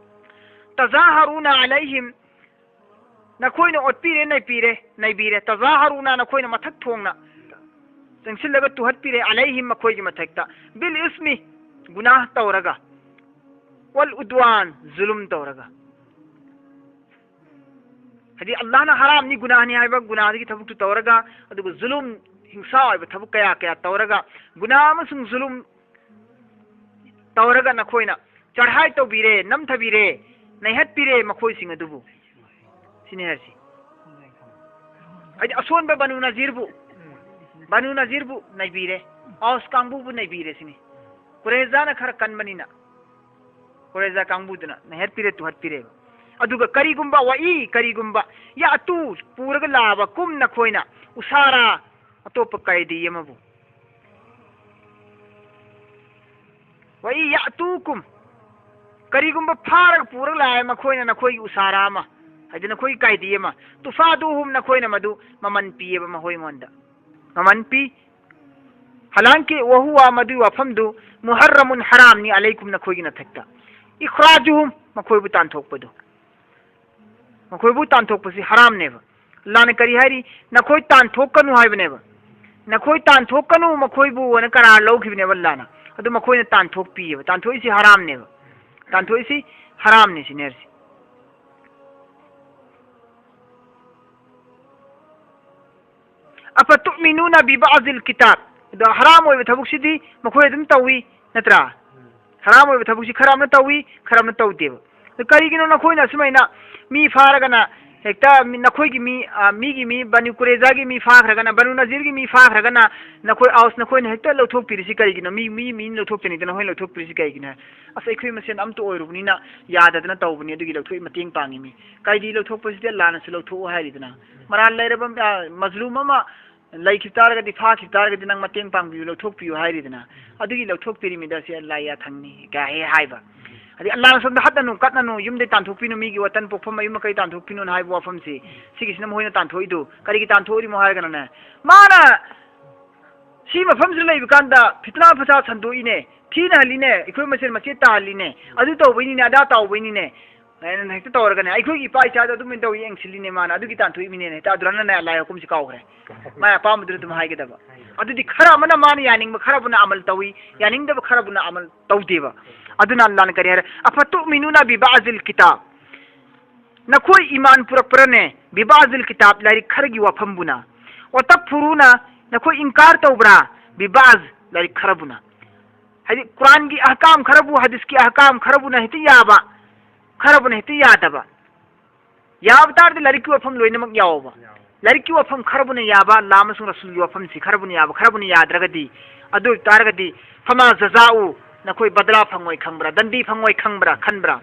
ꯇꯖꯥꯍꯔꯨꯅ ꯑꯂꯩꯍꯤꯝ ꯅꯈꯣꯏꯅ ꯑꯣꯠꯄꯤꯔꯦ, ꯅꯩꯄꯤꯔꯦ, ꯅꯩꯕꯤꯔꯦ꯫ ꯇꯖꯥꯍꯔꯨꯅ ꯅꯈꯣꯏꯅ ꯃꯊꯛ ꯊꯣꯡꯅ ꯆꯪꯁꯤꯜꯂꯒ ꯇꯨꯍꯠꯄꯤꯔꯦ꯫ ꯑꯂꯩꯍꯤꯝ ꯃꯈꯣꯏꯒꯤ ꯃꯊꯛꯇ꯫ ꯕꯤꯜ ꯏꯁꯃꯤ ꯒꯨꯅꯥꯍ ꯇꯧꯔꯒ꯫ ꯋꯜ ꯎꯗ꯭ꯋꯥꯟ ꯖꯨꯂꯨꯝ ꯇꯧꯔꯒ꯫ ꯍꯥꯏꯗꯤ ꯑꯜꯂꯥꯍꯅ ꯍꯔꯥꯝꯅꯤ, ꯒꯨꯅꯥꯍꯅꯤ ꯍꯥꯏꯕ ꯒꯨꯅꯥꯍꯗꯒꯤ ꯊꯕꯛꯇꯨ ꯇꯧꯔꯒ, ꯑꯗꯨꯒ ꯖꯨꯂꯨꯝ, ꯍꯤꯡꯁꯥ ꯑꯣꯏꯕ ꯊꯕꯛ ꯀꯌꯥ ꯀꯌꯥ ꯇꯧꯔꯒ, ꯒꯨꯅꯥꯍ ꯑꯃꯁꯨꯡ ꯖꯨꯂꯨꯝ ꯇꯧꯔꯒ ꯅꯈꯣꯏꯅ ꯆꯔꯍꯥꯏ ꯇꯧꯕꯤꯔꯦ, ꯅꯝꯊꯕꯤꯔꯦ, ꯅꯩꯍꯠꯄꯤꯔꯦ ꯃꯈꯣꯏꯁꯤꯡ ꯑꯗꯨꯕꯨ꯫ ꯁꯤꯅꯤ ꯍꯥꯏꯔꯤꯁꯤ꯫ ꯍꯥꯏꯗꯤ ꯑꯁꯣꯟꯕ ꯕꯅꯨ ꯅꯖꯤꯔꯕꯨ, ꯕꯅꯨ ꯅꯖꯤꯔꯕꯨ ꯅꯩꯕꯤꯔꯦ, ꯑꯧꯁ ꯀꯥꯡꯕꯨꯕꯨ ꯅꯩꯕꯤꯔꯦ ꯁꯤꯅꯤ꯫ ꯀꯨꯔꯦꯖꯥꯅ ꯈꯔ ꯀꯟꯕꯅꯤꯅ ꯀꯨꯔꯦꯖꯥ ꯀꯥꯡꯕꯨꯗꯨꯅ ꯅꯩꯍꯠꯄꯤꯔꯦ, ꯇꯨꯍꯠꯄꯤꯔꯦꯕ꯫ ꯑꯗꯨꯒ ꯀꯔꯤꯒꯨꯝꯕ, ꯋꯥꯏ, ꯀꯔꯤꯒꯨꯝꯕ, ꯌꯥꯇꯨ, ꯄꯨꯔꯒ ꯂꯥꯛꯑꯕ ꯀꯨꯝ ꯅꯈꯣꯏꯅ ꯎꯁꯥꯔꯥ, ꯑꯇꯣꯞꯄ ꯀꯥꯏꯗꯤ ꯑꯃꯕꯨ꯫ ꯋꯥꯏ ꯌꯥꯇꯨꯀꯨꯝ, ꯀꯔꯤꯒꯨꯝꯕ ꯐꯥꯔꯒ ꯄꯨꯔꯒ ꯂꯥꯛꯑꯦ ꯃꯈꯣꯏꯅ ꯅꯈꯣꯏꯒꯤ ꯎꯁꯥꯔꯥ ꯑꯃ, ꯍꯥꯏꯗꯤ ꯅꯈꯣꯏꯒꯤ ꯀꯥꯏꯗꯤ ꯑꯃ, ꯇꯨꯐꯥꯗꯨꯍꯨꯝ, ꯅꯈꯣꯏꯅ ꯃꯗꯨ ꯃꯃꯜ ꯄꯤꯌꯦꯕ ꯃꯈꯣꯏꯉꯣꯟꯗ꯫ ꯃꯃꯜ ꯄꯤ꯫ ꯍꯂꯥꯡꯀꯤ ꯋꯥꯍꯨꯋꯥ, ꯃꯗꯨꯒꯤ ꯋꯥꯐꯝꯗꯨ, ꯃꯨꯍꯔ꯭ꯔꯃꯨꯟ, ꯍꯔꯥꯝꯅꯤ, ꯑꯂꯩꯀꯨꯝ, ꯅꯈꯣꯏꯒꯤ ꯃꯊꯛꯇ, ꯏꯈ꯭ꯔꯥꯖꯨꯍꯨꯝ, ꯃꯈꯣꯏꯕꯨ ꯇꯥꯟꯊꯣꯛꯄꯗꯨ꯫ ꯃꯈꯣꯏꯕꯨ ꯇꯥꯟꯊꯣꯛꯄꯁꯤ ꯍꯔꯥꯝꯅꯦꯕ꯫ ꯑꯜꯂꯥꯅ ꯀꯔꯤ ꯍꯥꯏꯔꯤ? "ꯅꯈꯣꯏ ꯇꯥꯟꯊꯣꯛꯀꯅꯨ" ꯍꯥꯏꯕꯅꯦꯕ꯫ "ꯅꯈꯣꯏ ꯇꯥꯟꯊꯣꯛꯀꯅꯨ ꯃꯈꯣꯏꯕꯨ" ꯑꯅ ꯀꯔꯥꯔ ꯂꯧꯈꯤꯕꯅꯦꯕ ꯑꯜꯂꯥꯅ꯫ ꯑꯗꯨ ꯃꯈꯣꯏꯅ ꯇꯥꯟꯊꯣꯛꯄꯤꯌꯦꯕ꯫ ꯇꯥꯟꯊꯣꯛꯏꯁꯤ ꯍꯔꯥꯝꯅꯦꯕ꯫ ꯇꯥꯟꯊꯣꯛꯏꯁꯤ ꯍꯔꯥꯝꯅꯦ ꯁꯤꯅꯦ ꯍꯥꯏꯔꯤꯁꯦ꯫ "أفتؤمنون ببعض الكتاب"꯫ ꯑꯗꯣ ꯍꯔꯥꯝ ꯑꯣꯏꯕ ꯊꯕꯛꯁꯤꯗꯤ ꯃꯈꯣꯏ ꯑꯗꯨꯝ ꯇꯧꯏ, ꯅꯠꯇ꯭ꯔꯥ? ꯍꯔꯥꯝ ꯑꯣꯏꯕ ꯊꯕꯛꯁꯤ ꯈꯔ ꯑꯃꯅ ꯇꯧꯏ, ꯈꯔ ꯑꯃꯅ ꯇꯧꯗꯦꯕ꯫ ꯑꯗꯣ ꯀꯔꯤꯒꯤꯅꯣ ꯅꯈꯣꯏꯅ ꯑꯁꯨꯃꯥꯏꯅ ꯃꯤ ꯐꯥꯔꯒꯅ ꯍꯦꯛꯇ ꯃꯤ, ꯅꯈꯣꯏꯒꯤ ꯃꯤ, ꯑ, ꯃꯤꯒꯤ ꯃꯤ, ꯕꯅꯨ ꯀꯨꯔꯦꯖꯥꯒꯤ ꯃꯤ ꯐꯥꯈ꯭ꯔꯒꯅ, ꯕꯅꯨ ꯅꯖꯤꯔꯒꯤ ꯃꯤ ꯐꯥꯈ꯭ꯔꯒꯅ ꯅꯈꯣꯏ ꯑꯥꯎꯁ ꯅꯈꯣꯏꯅ ꯍꯦꯛꯇ ꯂꯧꯊꯣꯛꯄꯤꯔꯤꯁꯤ ꯀꯔꯤꯒꯤꯅꯣ? ꯃꯤ, ꯃꯤ, ꯃꯤ ꯂꯧꯊꯣꯛꯇꯅꯤꯗ ꯅꯈꯣꯏꯅ ꯂꯧꯊꯣꯛꯄꯤꯔꯤꯁꯤ ꯀꯔꯤꯒꯤꯅꯣ? ꯑꯁ, ꯑꯩꯈꯣꯏ ꯃꯁꯦꯟ ꯑꯝꯇ ꯑꯣꯏꯔꯨꯕꯅꯤꯅ ꯌꯥꯗꯗꯅ ꯇꯧꯕꯅꯤ, ꯑꯗꯨꯒꯤ ꯂꯧꯊꯣꯛꯏ, ꯃꯇꯦꯡ ꯄꯥꯡꯉꯤꯃꯤ꯫ ꯀꯥꯏꯗꯤ ꯂꯧꯊꯣꯛꯄꯁꯤꯗꯤ ꯑꯜꯂꯥꯅꯁꯨ ꯂꯧꯊꯣꯛꯑꯣ ꯍꯥꯏꯔꯤꯗꯅ꯫ ꯃꯔꯥꯜ ꯂꯩꯔꯕ, ꯑ, ꯃꯖꯂꯨꯝ ꯑꯃ ꯂꯩꯈꯤꯕ ꯇꯥꯔꯒꯗꯤ, ꯐꯥꯈꯤꯕ ꯇꯥꯔꯒꯗꯤ ꯅꯪ ꯃꯇꯦꯡ ꯄꯥꯡꯕꯤꯌꯨ, ꯂꯧꯊꯣꯛꯄꯤꯌꯨ ꯍꯥꯏꯔꯤꯗꯅ꯫ ꯑꯗꯨꯒꯤ ꯂꯧꯊꯣꯛꯄꯤꯔꯤꯃꯤꯗ ꯁꯤ ꯑꯜꯂꯥ ꯌꯥꯊꯪꯅꯤ ꯀꯥꯏ ꯍꯦꯛ ꯍꯥꯏꯕ꯫ ꯑꯗꯩ ꯑꯜꯂꯥꯅ ꯁꯣꯝꯗ "ꯍꯠꯅꯅꯨ, ꯀꯠꯅꯅꯨ, ꯌꯨꯝꯗꯩ ꯇꯥꯟꯊꯣꯛꯄꯤꯅꯨ, ꯃꯤꯒꯤ ꯋꯥꯇꯟ ꯄꯣꯛꯐꯝ ꯃꯌꯨꯝ ꯃꯀꯩ ꯇꯥꯟꯊꯣꯛꯄꯤꯅꯨꯅ" ꯍꯥꯏꯕ ꯋꯥꯐꯝꯁꯤ, ꯁꯤꯒꯤꯁꯤꯅ ꯃꯈꯣꯏꯅ ꯇꯥꯟꯊꯣꯛꯏꯗꯨ꯫ ꯀꯔꯤꯒꯤ ꯇꯥꯟꯊꯣꯛꯏꯃꯣ ꯍꯥꯏꯔꯒꯅꯅꯦ, ꯃꯥꯅ ꯁꯤ ꯃꯐꯝꯁꯤꯗ ꯂꯩꯕ ꯀꯥꯟꯗ ꯐꯤꯇꯅꯥ ꯐꯁꯥꯗ ꯁꯟꯗꯣꯛꯏꯅꯦ, ꯊꯤꯅꯍꯜꯂꯤꯅꯦ, ꯑꯩꯈꯣꯏ ꯃꯁꯦꯟ ꯃꯆꯦꯠ ꯇꯥꯍꯜꯂꯤꯅꯦ, ꯑꯗꯨ ꯇꯧꯕꯩꯅꯤꯅꯦ, ꯑꯗꯥ ꯇꯧꯕꯩꯅꯤꯅꯦ, ꯍꯥꯏꯅ ꯍꯦꯛꯇ ꯇꯧꯔꯒꯅꯦ, ꯑꯩꯈꯣꯏꯒꯤ ꯏꯄꯥ ꯏꯆꯥꯗꯣ ꯑꯗꯨꯃꯥꯏꯅ ꯇꯧ ꯌꯦꯡꯁꯤꯜꯂꯤꯅꯦ ꯃꯥꯅ, ꯑꯗꯨꯒꯤ ꯇꯥꯟꯊꯣꯛꯏꯃꯤꯅꯦꯅ ꯍꯦꯛꯇ ꯑꯗꯨꯔꯅꯅꯦ ꯂꯥꯏ ꯍꯨꯀꯨꯝꯁꯤ ꯀꯥꯎꯈ꯭ꯔꯦ꯫ ꯃꯥꯏ ꯑꯄꯥꯝꯕꯗꯨꯗ ꯑꯗꯨꯝ ꯍꯥꯏꯒꯗꯕ꯫ ꯑꯗꯨꯗꯤ ꯈꯔ ꯑꯃꯅ ꯃꯥꯅ ꯌꯥꯅꯤꯡꯕ ꯈꯔꯕꯨꯅ ꯑꯃꯜ ꯇꯧꯏ, ꯌꯥꯅꯤꯡꯗꯕ ꯈꯔꯕꯨꯅ ꯑꯃꯜ ꯇꯧꯗꯦꯕ꯫ ꯑꯗꯨꯅ ꯑꯜꯂꯥꯅ ꯀꯔꯤ ꯍꯥꯏꯔꯦ? "أفتؤمنون ببعض الكتاب"꯫ ꯅꯈꯣꯏ ꯏꯃꯥꯟ ꯄꯨꯔꯛꯄ꯭ꯔꯅꯦ? "ببعض الكتاب"، ꯂꯥꯏꯔꯤꯛ ꯈꯔꯒꯤ ꯋꯥꯐꯝꯕꯨꯅ꯫ "وتكفرون"، ꯅꯈꯣꯏ ꯏꯟꯀꯥꯔ ꯇꯧꯕ꯭ꯔꯥ? "ببعض"، ꯂꯥꯏꯔꯤꯛ ꯈꯔꯕꯨꯅ꯫ ꯍꯥꯏꯗꯤ ꯀꯨꯔꯥꯟꯒꯤ ꯑꯍꯀꯥꯝ ꯈꯔꯕꯨ, ꯍꯗꯤꯁꯀꯤ ꯑꯍꯀꯥꯝ ꯈꯔꯕꯨꯅ ꯍꯦꯛꯇ ꯌꯥꯕ, ꯈꯔꯕꯨꯅ ꯍꯦꯛꯇ ꯌꯥꯗꯕ꯫ ꯌꯥꯕ ꯇꯥꯔꯗꯤ ꯂꯥꯏꯔꯤꯛꯀꯤ ꯋꯥꯐꯝ ꯂꯣꯏꯅꯃꯛ ꯌꯥꯎꯕ꯫ ꯂꯥꯏꯔꯤꯛꯀꯤ ꯋꯥꯐꯝ ꯈꯔꯕꯨꯅ ꯌꯥꯕ, ꯑꯜꯂꯥ ꯑꯃꯁꯨꯡ ꯔꯁꯨꯜꯒꯤ ꯋꯥꯐꯝꯁꯤ ꯈꯔꯕꯨꯅ ꯌꯥꯕ, ꯈꯔꯕꯨꯅ ꯌꯥꯗ꯭ꯔꯒꯗꯤ, ꯑꯗꯨ ꯑꯣꯏꯕ ꯇꯥꯔꯒꯗꯤ, "فما جزاء"، ꯅꯈꯣꯏ ꯕꯗꯂꯥ ꯐꯪꯉꯣꯏ ꯈꯪꯕ꯭ꯔꯥ? ꯗꯟꯗꯤ ꯐꯪꯉꯣꯏ ꯈꯪꯕ꯭ꯔꯥ? ꯈꯟꯕ꯭ꯔꯥ?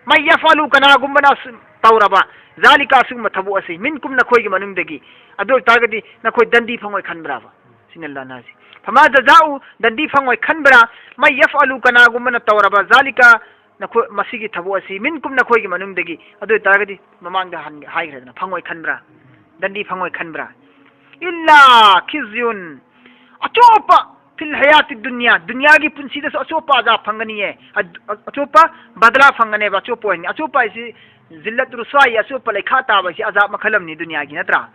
"من يفعل"، ꯀꯅꯥꯒꯨꯝꯕꯅ ꯑꯁꯨꯝ ꯇꯧꯔꯕ, "ذلك"، ꯑꯁꯤꯒꯨꯝꯕ ꯊꯕꯛ ꯑꯁꯤ, "منكم"، ꯅꯈꯣꯏꯒꯤ ꯃꯅꯨꯡꯗꯒꯤ, ꯑꯗꯨ ꯑꯣꯏꯕ ꯇꯥꯔꯒꯗꯤ ꯅꯈꯣꯏ ꯗꯟꯗꯤ ꯐꯪꯉꯣꯏ ꯈꯟꯕ꯭ꯔꯥꯕ? ꯁꯤꯅ ꯑꯜꯂꯥꯅ ꯍꯥꯏꯁꯤ꯫ "فما جزاء"، ꯗꯟꯗꯤ ꯐꯪꯉꯣꯏ ꯈꯟꯕ꯭ꯔꯥ? "من يفعل"، ꯀꯅꯥꯒꯨꯝꯕꯅ ꯇꯧꯔꯕ, "ذلك"، ꯅꯈꯣꯏ, ꯃꯁꯤꯒꯤ ꯊꯕꯛ ꯑꯁꯤ, "منكم"، ꯅꯈꯣꯏꯒꯤ ꯃꯅꯨꯡꯗꯒꯤ, ꯑꯗꯨ ꯑꯣꯏꯇꯥꯔꯒꯗꯤ ꯃꯃꯥꯡꯗ ꯍꯟ-, ꯍꯥꯏꯈ꯭ꯔꯦꯗꯅ, ꯐꯪꯉꯣꯏ ꯈꯟꯕ꯭ꯔꯥ? ꯗꯟꯗꯤ ꯐꯪꯉꯣꯏ ꯈꯟꯕ꯭ꯔꯥ? "إلا خزي"꯫ ꯑꯆꯣꯞꯄ "في الحياة الدنيا"꯫ ꯗꯨꯅꯤꯌꯥꯒꯤ ꯄꯨꯟꯁꯤꯗꯁꯨ ꯑꯆꯣꯞꯄ ꯑꯖꯥꯕ ꯐꯪꯒꯅꯤꯌꯦ꯫ ꯑ-, ꯑ-, ꯑꯆꯣꯞꯄ ꯕꯗꯂꯥ ꯐꯪꯒꯅꯦꯕ, ꯑꯆꯣꯞꯄ ꯑꯣꯏꯅꯤ꯫ ꯑꯆꯣꯞꯄ ꯍꯥꯏꯁꯤ ꯖꯤꯜꯂꯠ ꯔꯨꯁ꯭ꯋꯥꯏ, ꯑꯆꯣꯞꯄ ꯂꯩꯈꯥ ꯇꯥꯕ ꯑꯁꯤ ꯑꯖꯥꯕ ꯃꯈꯜ ꯑꯃꯅꯤ ꯗꯨꯅꯤꯌꯥꯒꯤ, ꯅꯠꯇ꯭ꯔꯥ?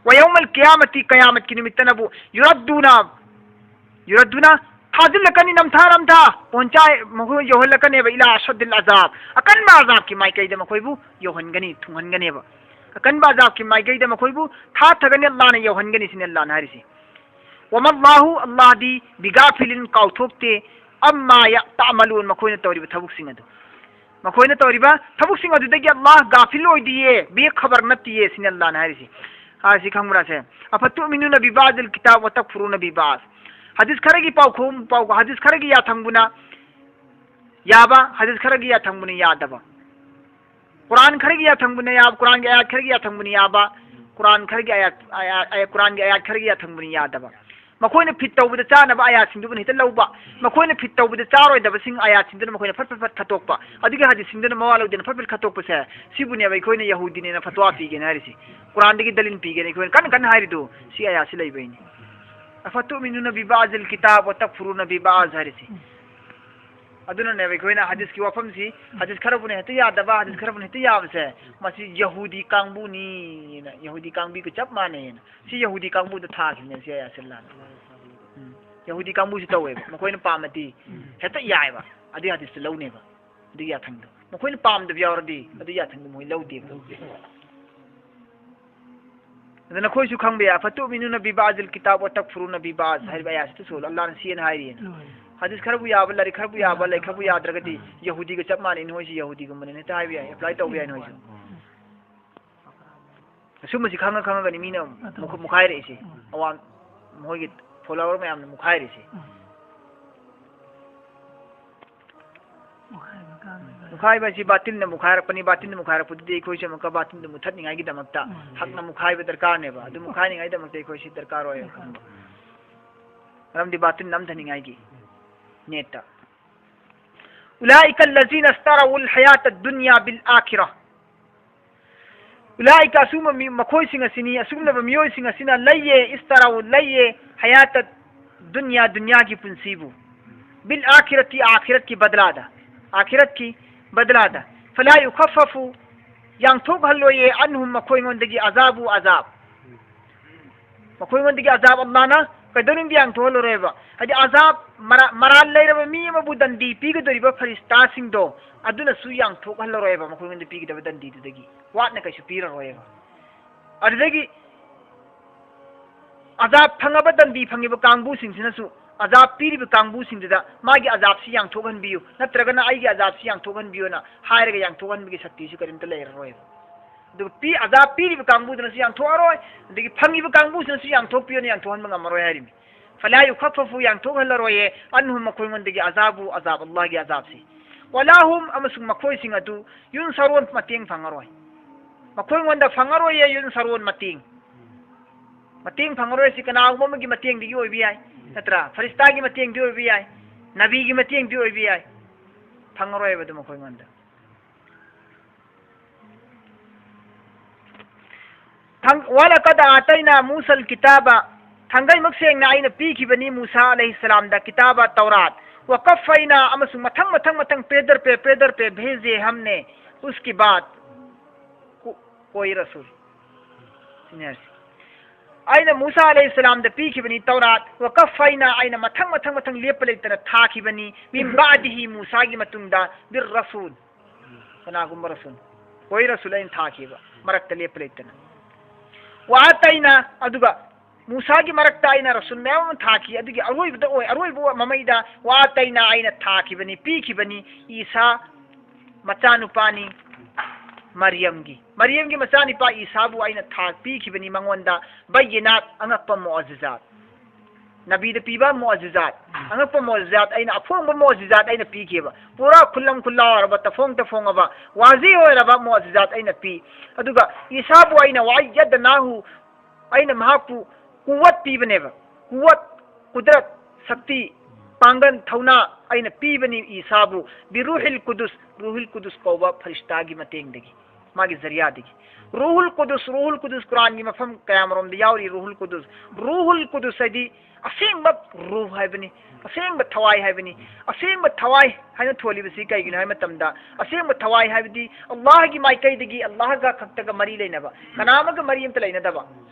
ꯋꯌꯧꯃꯜ ꯀꯤꯌꯥꯃꯇꯤ, ꯀꯌꯥꯃꯠꯀꯤ ꯅꯨꯃꯤꯠꯇꯅꯕꯨ ꯌꯨꯔꯠꯗꯨꯅ, ꯌꯨꯔꯠꯗꯨꯅ, ꯊꯥꯖꯤꯜꯂꯛꯀꯅꯤ, ꯅꯝꯊꯥ ꯅꯝꯊꯥ, ꯑꯣꯟꯆꯥꯏ ꯃꯈꯣꯏ ꯌꯧꯍꯜꯂꯛꯀꯅꯦꯕ, ꯏꯂꯥ ꯑꯁꯗꯤꯜ ꯑꯖꯥꯕ, ꯑꯀꯟꯕ ꯑꯖꯥꯕꯀꯤ ꯃꯥꯏꯀꯩꯗ ꯃꯈꯣꯏꯕꯨ ꯌꯧꯍꯟꯒꯅꯤ, ꯊꯨꯡꯍꯟꯒꯅꯦꯕ꯫ ꯑꯀꯟꯕ ꯑꯖꯥꯕꯀꯤ ꯃꯥꯏꯀꯩꯗ ꯃꯈꯣꯏꯕꯨ ꯊꯥꯊꯒꯅꯤ, ꯑꯜꯂꯥꯍꯅ ꯌꯧꯍꯟꯒꯅꯤ, ꯁꯤꯅꯤ ꯑꯜꯂꯥꯍꯅ ꯍꯥꯏꯔꯤꯁꯤ꯫ ꯋꯃꯜꯂꯥꯍꯨ, ꯑꯜꯂꯥꯍꯗꯤ, ꯕꯤꯒꯥꯐꯤꯂꯤꯟ, ꯀꯥꯎꯊꯣꯛꯇꯦ, ꯑꯝꯃꯥ ꯌꯥ-, ꯇꯥꯃꯂꯨꯟ, ꯃꯈꯣꯏꯅ ꯇꯧꯔꯤꯕ ꯊꯕꯛꯁꯤꯡ ꯑꯗꯨ꯫ ꯃꯈꯣꯏꯅ ꯇꯧꯔꯤꯕ ꯊꯕꯛꯁꯤꯡ ꯑꯗꯨꯗꯒꯤ ꯑꯜꯂꯥꯍ ꯒꯥꯐꯤꯜ ꯑꯣꯏꯗꯤꯌꯦ, ꯕꯦꯈꯕꯔ ꯅꯠꯇꯤꯌꯦ, ꯁꯤꯅꯤ ꯑꯜꯂꯥꯍꯅ ꯍꯥꯏꯔꯤꯁꯤ꯫ ꯑꯥ, ꯁꯤ ꯈꯪꯕ꯭ꯔꯥ ꯁꯦ? "ꯑꯐꯇꯨꯃꯤꯅꯨꯅ ꯕꯤꯕꯥꯖꯤꯜ ꯀꯤꯇꯥꯕ ꯋ ꯇꯛꯐꯨꯔꯨꯅ ꯕꯤꯕꯥꯖ"꯫ ꯍꯗꯤꯁ ꯈꯔꯒꯤ ꯄꯥꯎꯈꯨꯝ, ꯄꯥꯎ-, ꯍꯗꯤꯁ ꯈꯔꯒꯤ ꯌꯥꯊꯪꯕꯨꯅ ꯌꯥꯕ, ꯍꯗꯤꯁ ꯈꯔꯒꯤ ꯌꯥꯊꯪꯕꯨꯅ ꯌꯥꯗꯕ꯫ ꯀꯨꯔꯥꯟ ꯈꯔꯒꯤ ꯌꯥꯊꯪꯕꯨꯅ ꯌꯥꯕ, ꯀꯨꯔꯥꯟꯒꯤ ꯑꯥꯌꯥꯠ ꯈꯔꯒꯤ ꯌꯥꯊꯪꯕꯨꯅ ꯌꯥꯕ, ꯀꯨꯔꯥꯟ ꯈꯔꯒꯤ ꯑꯥꯌꯥꯠ, ꯑꯥꯌꯥꯠ, ꯑꯥꯌꯥꯠ, ꯀꯨꯔꯥꯟꯒꯤ ꯑꯥꯌꯥꯠ ꯈꯔꯒꯤ ꯌꯥꯊꯪꯕꯨꯅ ꯌꯥꯗꯕ꯫ ꯃꯈꯣꯏꯅ ꯐꯤꯠ ꯇꯧꯕꯗ ꯆꯥꯅꯕ ꯑꯥꯌꯥꯠꯁꯤꯡꯗꯨꯕꯨꯅ ꯍꯦꯛꯇ ꯂꯧꯕ, ꯃꯈꯣꯏꯅ ꯐꯤꯠ ꯇꯧꯕꯗ ꯆꯥꯔꯣꯏꯗꯕꯁꯤꯡ ꯑꯥꯌꯥꯠꯁꯤꯡꯗꯨꯅ ꯃꯈꯣꯏꯅ ꯐꯠ ꯐꯠ ꯐꯠ ꯈꯠꯇꯣꯛꯄ, ꯑꯗꯨꯒꯤ ꯍꯗꯤꯁꯁꯤꯡꯗꯨꯅ ꯃꯋꯥ ꯂꯧꯗꯅ ꯐꯠ ꯐꯠ ꯈꯠꯇꯣꯛꯄꯁꯦ, ꯁꯤꯕꯨꯅꯦꯕ ꯑꯩꯈꯣꯏꯅ ꯌꯍꯨꯗꯤꯅꯦꯅ ꯐꯠꯋꯥ ꯄꯤꯒꯦꯅ ꯍꯥꯏꯔꯤꯁꯤ, ꯀꯨꯔꯥꯟꯗꯒꯤ ꯗꯂꯤꯜ ꯄꯤꯒꯦꯅ ꯑꯩꯈꯣꯏꯅ ꯀꯟꯅ ꯀꯟꯅ ꯍꯥꯏꯔꯤꯗꯨ꯫ ꯁꯤ ꯑꯥꯌꯥꯠꯁꯤ ꯂꯩꯕꯩꯅꯤ꯫ "ꯑꯐꯇꯨꯃꯤꯅꯨꯅ ꯕꯤꯕꯥꯖꯤꯜ ꯀꯤꯇꯥꯕ ꯋ ꯇꯛꯐꯨꯔꯨꯅ ꯕꯤꯕꯥꯖ" ꯍꯥꯏꯔꯤꯁꯤ꯫ ꯑꯗꯨꯅꯅꯦꯕ ꯑꯩꯈꯣꯏꯅ ꯍꯗꯤꯁꯀꯤ ꯋꯥꯐꯝꯁꯤ, ꯍꯗꯤꯁ ꯈꯔꯕꯨꯅ ꯍꯦꯛꯇ ꯌꯥꯗꯕ, ꯍꯗꯤꯁ ꯈꯔꯕꯨꯅ ꯍꯦꯛꯇ ꯌꯥꯕꯁꯦ, ꯃꯁꯤ ꯌꯍꯨꯗꯤ ꯀꯥꯡꯕꯨꯅꯤꯅ, ꯌꯍꯨꯗꯤ ꯀꯥꯡꯕꯨꯒ ꯆꯞ ꯃꯥꯟꯅꯩꯅ꯫ ꯁꯤ ꯌꯍꯨꯗꯤ ꯀꯥꯡꯕꯨꯗ ꯊꯥꯈꯤꯕꯅꯦ ꯁꯤ ꯑꯥꯌꯥꯠꯁꯦ ꯂꯥꯟꯅ꯫ ꯎꯝ꯫ ꯌꯍꯨꯗꯤ ꯀꯥꯡꯕꯨꯁꯤ ꯇꯧꯋꯦꯕ, ꯃꯈꯣꯏꯅ ꯄꯥꯝꯃꯗꯤ ꯍꯦꯛꯇ ꯌꯥꯏꯑꯕ, ꯑꯗꯨꯒꯤ ꯍꯗꯤꯁꯇꯨ ꯂꯧꯅꯦꯕ, ꯑꯗꯨꯒꯤ ꯌꯥꯊꯪꯗꯣ꯫ ꯃꯈꯣꯏꯅ ꯄꯥꯝꯗꯕ ꯌꯥꯎꯔꯗꯤ ꯑꯗꯨꯒꯤ ꯌꯥꯊꯪꯗꯣ ꯃꯣꯏ ꯂꯧꯗꯦꯕ꯫ ꯑꯗ ꯅꯈꯣꯏꯁꯨ ꯈꯪꯕ ꯌꯥꯏ, "ꯐꯇꯨꯃꯤꯅꯨꯅ ꯕꯤꯕꯥꯖꯤꯜ ꯀꯤꯇꯥꯕ ꯋ ꯇꯛꯐꯨꯔꯨꯅ ꯕꯤꯕꯥꯖ" ꯍꯥꯏꯔꯤꯕ ꯑꯥꯌꯥꯠꯁꯤꯗꯁꯨ ꯑꯜꯂꯥꯍꯅ ꯁꯤꯅ ꯍꯥꯏꯔꯤꯅ꯫ ꯍꯣꯏ꯫ ꯍꯗꯤꯁ ꯈꯔꯕꯨ ꯌꯥꯕ, ꯂꯥꯏꯔꯤꯛ ꯈꯔꯕꯨ ꯌꯥꯕ, ꯂꯥꯏꯔꯤꯛ ꯈꯔꯕꯨ ꯌꯥꯗ꯭ꯔꯒꯗꯤ ꯌꯍꯨꯗꯤꯒ ꯆꯞ ꯃꯥꯟꯅꯩ, ꯅꯣꯏꯁꯤ ꯌꯍꯨꯗꯤꯒꯨꯝꯕꯅꯤ ꯍꯦꯛꯇ ꯍꯥꯏꯕ ꯌꯥꯏ, ꯑꯦꯄ꯭ꯂꯥꯏ ꯇꯧꯕ ꯌꯥꯏ ꯅꯣꯏꯁꯨ꯫ ꯑꯁꯨꯝꯕꯁꯤ ꯈꯪꯉ ꯈꯪꯉꯒꯅꯤ ꯃꯤꯅ ꯃꯨꯛ-, ꯃꯨꯛꯈꯥꯏꯔꯛꯏꯁꯦ꯫ ꯑꯋꯥ-, ꯃꯈꯣꯏꯒꯤ ꯐꯣꯂꯣꯋꯔ ꯃꯌꯥꯝꯅ ꯃꯨꯛꯈꯥꯏꯔꯤꯁꯦ꯫ ꯃꯨꯛꯈꯥꯏꯕ ꯍꯥꯏꯁꯤ ꯕꯥꯇꯤꯜꯅ ꯃꯨꯛꯈꯥꯏꯔꯛꯄꯅꯤ꯫ ꯕꯥꯇꯤꯜꯅ ꯃꯨꯛꯈꯥꯏꯔꯛꯄꯗꯨꯗꯤ ꯑꯩꯈꯣꯏꯁꯨ ꯑꯃꯨꯛꯀ ꯕꯥꯇꯤꯜꯗꯨ ꯃꯨꯊꯠꯅꯤꯡꯉꯥꯏꯒꯤꯗꯃꯛꯇ ꯍꯛꯅ ꯃꯨꯛꯈꯥꯏꯕ ꯗꯔꯀꯥꯔꯅꯦꯕ꯫ ꯑꯗꯨ ꯃꯨꯛꯈꯥꯏꯅꯤꯡꯉꯥꯏꯗꯃꯛꯇ ꯑꯩꯈꯣꯏꯁꯤ ꯗꯔꯀꯥꯔ ꯑꯣꯏ ꯈꯪꯕ꯫ ꯃꯔꯝꯗꯤ ꯕꯥꯇꯤꯜ ꯅꯝꯊꯅꯤꯡꯉꯥꯏꯒꯤ ꯅꯦꯠꯇ꯫ "ꯎꯂꯥꯏꯀ ꯂꯖꯤꯅ ꯏꯁꯇꯥꯔꯥꯎꯜ ꯍꯌꯥꯇ ꯗꯨꯅꯤꯌꯥ ꯕꯤꯜ ꯑꯥꯈꯤꯔꯥ"꯫ ꯎꯂꯥꯏꯀ, ꯑꯁꯨꯝꯕ ꯃꯤ-, ꯃꯈꯣꯏꯁꯤꯡ ꯑꯁꯤꯅꯤ, ꯑꯁꯤꯒꯨꯝꯂꯕ ꯃꯤꯑꯣꯏꯁꯤꯡ ꯑꯁꯤꯅ ꯂꯩꯌꯦ, ꯏꯁꯇꯥꯔꯥꯎꯜ ꯂꯩꯌꯦ, ꯍꯌꯥꯇ ꯗꯨꯅꯤꯌꯥ, ꯗꯨꯅꯤꯌꯥꯒꯤ ꯄꯨꯟꯁꯤꯕꯨ꯫ ꯕꯤꯜ ꯑꯥꯈꯤꯔꯥꯇꯤ, ꯑꯥꯈꯤꯔꯥꯠꯀꯤ ꯕꯗꯂꯥꯗ, ꯑꯥꯈꯤꯔꯥꯠꯀꯤ ꯕꯗꯂꯥꯗ꯫ ꯐꯂꯥ ꯌꯨꯈꯐꯐꯨ, ꯌꯥꯡꯊꯣꯛꯍꯜꯂꯣꯏꯌꯦ, ꯑꯟꯍꯨꯝ, ꯃꯈꯣꯏꯉꯣꯟꯗꯒꯤ, ꯑꯖꯥꯕꯨ, ꯑꯖꯥꯕ꯫ ꯃꯈꯣꯏꯉꯣꯟꯗꯒꯤ ꯑꯖꯥꯕ ꯑꯜꯂꯥꯍꯅ ꯀꯩꯗꯧꯅꯨꯡꯗ ꯌꯥꯡꯊꯣꯛꯍꯜꯂꯔꯣꯏꯕ꯫ ꯍꯥꯏꯗꯤ ꯑꯖꯥꯕ ꯃꯔꯥ-, ꯃꯔꯥꯜ ꯂꯩꯔꯕ ꯃꯤ ꯑꯃꯕꯨ ꯗꯟꯗꯤ ꯄꯤꯒꯗꯧꯔꯤꯕ ꯐꯔꯤꯁꯇꯥꯁꯤꯡꯗꯣ, ꯑꯗꯨꯅꯁꯨ ꯌꯥꯡꯊꯣꯛꯍꯜꯂꯔꯣꯏꯕ ꯃꯈꯣꯏꯉꯣꯟꯗ ꯄꯤꯒꯗꯕ ꯗꯟꯗꯤꯗꯨꯗꯒꯤ꯫ ꯋꯥꯠꯅ ꯀꯩꯁꯨ ꯄꯤꯔꯔꯣꯏꯕ꯫ ꯑꯗꯨꯗꯒꯤ ꯑꯖꯥꯕ ꯐꯪꯉꯕ ꯗꯟꯗꯤ ꯐꯪꯉꯤꯕ ꯀꯥꯡꯕꯨꯁꯤꯡꯁꯤꯅꯁꯨ ꯑꯖꯥꯕ ꯄꯤꯔꯤꯕ ꯀꯥꯡꯕꯨꯁꯤꯡꯗꯨꯗ ꯃꯥꯒꯤ ꯑꯖꯥꯕꯁꯤ ꯌꯥꯡꯊꯣꯛꯍꯟꯕꯤꯌꯨ, ꯅꯠꯇ꯭ꯔꯒꯅ ꯑꯩꯒꯤ ꯑꯖꯥꯕꯁꯤ ꯌꯥꯡꯊꯣꯛꯍꯟꯕꯤꯌꯨꯅ ꯍꯥꯏꯔꯒ ꯌꯥꯡꯊꯣꯛꯍꯟꯕꯒꯤ ꯁꯛꯇꯤꯁꯨ ꯀꯔꯤꯝꯇ ꯂꯩꯔꯔꯣꯏꯕ꯫ ꯑꯗꯨꯒ ꯄꯤ-, ꯑꯖꯥꯕ ꯄꯤꯔꯤꯕ ꯀꯥꯡꯕꯨꯗꯨꯅꯁꯨ ꯌꯥꯡꯊꯣꯛꯑꯔꯣꯏ, ꯑꯗꯒꯤ ꯐꯪꯉꯤꯕ ꯀꯥꯡꯕꯨꯁꯤꯅꯁꯨ ꯌꯥꯡꯊꯣꯛꯄꯤꯌꯨꯅ ꯌꯥꯡꯊꯣꯛꯍꯟꯕ ꯉꯝꯃꯔꯣꯏ ꯍꯥꯏꯔꯤꯃꯤ꯫ ꯐꯂꯥ ꯌꯨꯈꯐꯐꯨ, ꯌꯥꯡꯊꯣꯛꯍꯜꯂꯔꯣꯏꯌꯦ, ꯑꯟꯍꯨꯝ, ꯃꯈꯣꯏꯉꯣꯟꯗꯒꯤ, ꯑꯖꯥꯕꯨ, ꯑꯖꯥꯕ, ꯑꯜꯂꯥꯍꯒꯤ ꯑꯖꯥꯕꯁꯤ꯫ ꯋꯂꯥ ꯍꯨꯝ, ꯑꯃꯁꯨꯡ ꯃꯈꯣꯏꯁꯤꯡ ꯑꯗꯨ, ꯌꯨꯟꯁꯔꯣꯟ, ꯃꯇꯦꯡ ꯐꯪꯉꯔꯣꯏ꯫ ꯃꯈꯣꯏꯉꯣꯟꯗ ꯐꯪꯉꯔꯣꯏꯌꯦ, ꯌꯨꯟꯁꯔꯣꯟ, ꯃꯇꯦꯡ꯫ ꯃꯇꯦꯡ ꯐꯪꯉꯔꯣꯏ ꯍꯥꯏꯁꯤ ꯀꯅꯥꯒꯨꯝꯕ ꯑꯃꯒꯤ ꯃꯇꯦꯡꯗꯒꯤ ꯑꯣꯏꯕ ꯌꯥꯏ, ꯅꯠꯇ꯭ꯔꯥ? ꯐꯔꯤꯁꯇꯥꯒꯤ ꯃꯇꯦꯡꯗꯤ ꯑꯣꯏꯕ ꯌꯥꯏ, ꯅꯕꯤꯒꯤ ꯃꯇꯦꯡꯗꯤ ꯑꯣꯏꯕ ꯌꯥꯏ, ꯐꯪꯉꯔꯣꯏꯕ ꯑꯗꯨ ꯃꯈꯣꯏꯉꯣꯟꯗ꯫ ꯊꯥꯡ-, ولقد آتينا موسى الكتاب, ꯊꯥꯡꯒꯩꯃꯛ ꯁꯦꯡꯅ ꯑꯩꯅ ꯄꯤꯈꯤꯕꯅꯤ ꯃꯨꯁꯥ ꯑꯂꯩꯍꯤꯁꯁꯂꯥꯝꯗ, ꯀꯤꯇꯥꯕ, ꯇꯧꯔꯥꯠ, وقفينا, ꯑꯃꯁꯨꯡ ꯃꯊꯪ ꯃꯊꯪ ꯃꯊꯪ, ꯄꯦꯗꯔ ꯄꯦ, ꯄꯦꯗꯔ ꯄꯦ, भेजे हमने, उसके बाद, ꯀꯣ-, कोई रसूल꯫ ꯁꯤꯅꯤ ꯍꯥꯏꯔꯤꯁꯦ꯫ ꯑꯩꯅ ꯃꯨꯁꯥ ꯑꯂꯩꯍꯤꯁꯁꯂꯥꯝꯗ ꯄꯤꯈꯤꯕꯅꯤ ꯇꯧꯔꯥꯠ, وقفينا, ꯑꯩꯅ ꯃꯊꯪ ꯃꯊꯪ ꯃꯊꯪ ꯂꯦꯞꯄ ꯂꯩꯇꯅ ꯊꯥꯈꯤꯕꯅꯤ, من بعده, ꯃꯨꯁꯥꯒꯤ ꯃꯇꯨꯡꯗ, بالرسول, ꯀꯅꯥꯒꯨꯝꯕ ꯔꯁꯨꯜ, ꯀꯣꯏ ꯔꯁꯨꯜ ꯑꯩꯅ ꯊꯥꯈꯤꯕ, ꯃꯔꯛꯇ ꯂꯦꯞꯄ ꯂꯩꯇꯅ꯫ وآتينا, ꯑꯗꯨꯒ ꯃꯨꯁꯥꯒꯤ ꯃꯔꯛꯇ ꯑꯩꯅ ꯔꯁꯨꯜ ꯃꯌꯥꯝ ꯑꯃ ꯊꯥꯈꯤ, ꯑꯗꯨꯒꯤ ꯑꯔꯣꯏꯕꯗ ꯑꯣꯏ, ꯑꯔꯣꯏꯕ ꯃꯃꯩꯗ, وآتينا, ꯑꯩꯅ ꯊꯥꯈꯤꯕꯅꯤ, ꯄꯤꯈꯤꯕꯅꯤ, ꯏꯁꯥ, ꯃꯆꯥꯅꯨꯄꯥꯅꯤ, ꯃꯔꯤꯌꯝꯒꯤ, ꯃꯔꯤꯌꯝꯒꯤ ꯃꯆꯥꯅꯨꯄꯥ ꯏꯁꯥꯕꯨ ꯑꯩꯅ ꯊꯥ-, ꯄꯤꯈꯤꯕꯅꯤ ꯃꯉꯣꯟꯗ, بينات, ꯑꯉꯛꯄ ꯃꯨꯑꯖꯤꯖꯥꯠ꯫ ꯅꯕꯤꯗ ꯄꯤꯕ ꯃꯨꯑꯖꯤꯖꯥꯠ, ꯑꯉꯛꯄ ꯃꯨꯑꯖꯤꯖꯥꯠ, ꯑꯩꯅ ꯑꯐꯣꯡꯕ ꯃꯨꯑꯖꯤꯖꯥꯠ ꯑꯩꯅ ꯄꯤꯈꯤꯕ꯫ ꯄꯨꯔꯥ ꯈꯨꯂꯪ ꯈꯨꯂꯥꯎꯔꯕ, ꯇꯐꯣꯡ ꯇꯐꯣꯡꯉꯕ, ꯋꯥꯖꯤ ꯑꯣꯏꯔꯕ ꯃꯨꯑꯖꯤꯖꯥꯠ ꯑꯩꯅ ꯄꯤ꯫ ꯑꯗꯨꯒ ꯏꯁꯥꯕꯨ ꯑꯩꯅ, وأيدناه, ꯑꯩꯅ ꯃꯍꯥꯛꯄꯨ ꯀꯨꯋꯠ ꯄꯤꯕꯅꯦꯕ꯫ ꯀꯨꯋꯠ, ꯀꯨꯗꯔꯠ, ꯁꯛꯇꯤ, ꯄꯥꯡꯒꯜ, ꯊꯧꯅꯥ ꯑꯩꯅ ꯄꯤꯕꯅꯤ ꯏꯁꯥꯕꯨ, بروح القدس, ꯔꯨꯍꯨꯜ ꯀꯨꯗꯨꯁ ꯀꯧꯕ ꯐꯔꯤꯁꯇꯥꯒꯤ ꯃꯇꯦꯡꯗꯒꯤ꯫ ꯃꯥꯒꯤ ꯖꯔꯤꯌꯥꯗꯒꯤ꯫ ꯔꯨꯍꯨꯜ ꯀꯨꯗꯨꯁ, ꯔꯨꯍꯨꯜ ꯀꯨꯗꯨꯁ ꯀꯨꯔꯥꯟꯒꯤ ꯃꯐꯝ ꯀꯌꯥꯃꯔꯣꯝꯗ ꯌꯥꯎꯔꯤ꯫ ꯔꯨꯍꯨꯜ ꯀꯨꯗꯨꯁ, ꯔꯨꯍꯨꯜ ꯀꯨꯗꯨꯁ ꯍꯥꯏꯗꯤ ꯑꯁꯦꯡꯕ ꯔꯨꯍ ꯍꯥꯏꯕꯅꯤ, ꯑꯁꯦꯡꯕ ꯊꯋꯥꯏ ꯍꯥꯏꯕꯅꯤ, ꯑꯁꯦꯡꯕ ꯊꯋꯥꯏ ꯍꯥꯏꯅ ꯊꯣꯜꯂꯤꯕꯁꯤ ꯀꯩꯒꯤꯅꯣ ꯍꯥꯏꯕ ꯃꯇꯝꯗ, ꯑꯁꯦꯡꯕ ꯊꯋꯥꯏ ꯍꯥꯏꯕꯗꯤ ꯑꯜꯂꯥꯍꯒꯤ ꯃꯥꯏꯀꯩꯗꯒꯤ, ꯑꯜꯂꯥꯍꯒ ꯈꯛꯇꯒ ꯃꯔꯤ ꯂꯩꯅꯕ, ꯀꯅꯥ ꯑꯃꯒ ꯃꯔꯤ ꯑꯃꯇ ꯂꯩꯅꯗꯕ,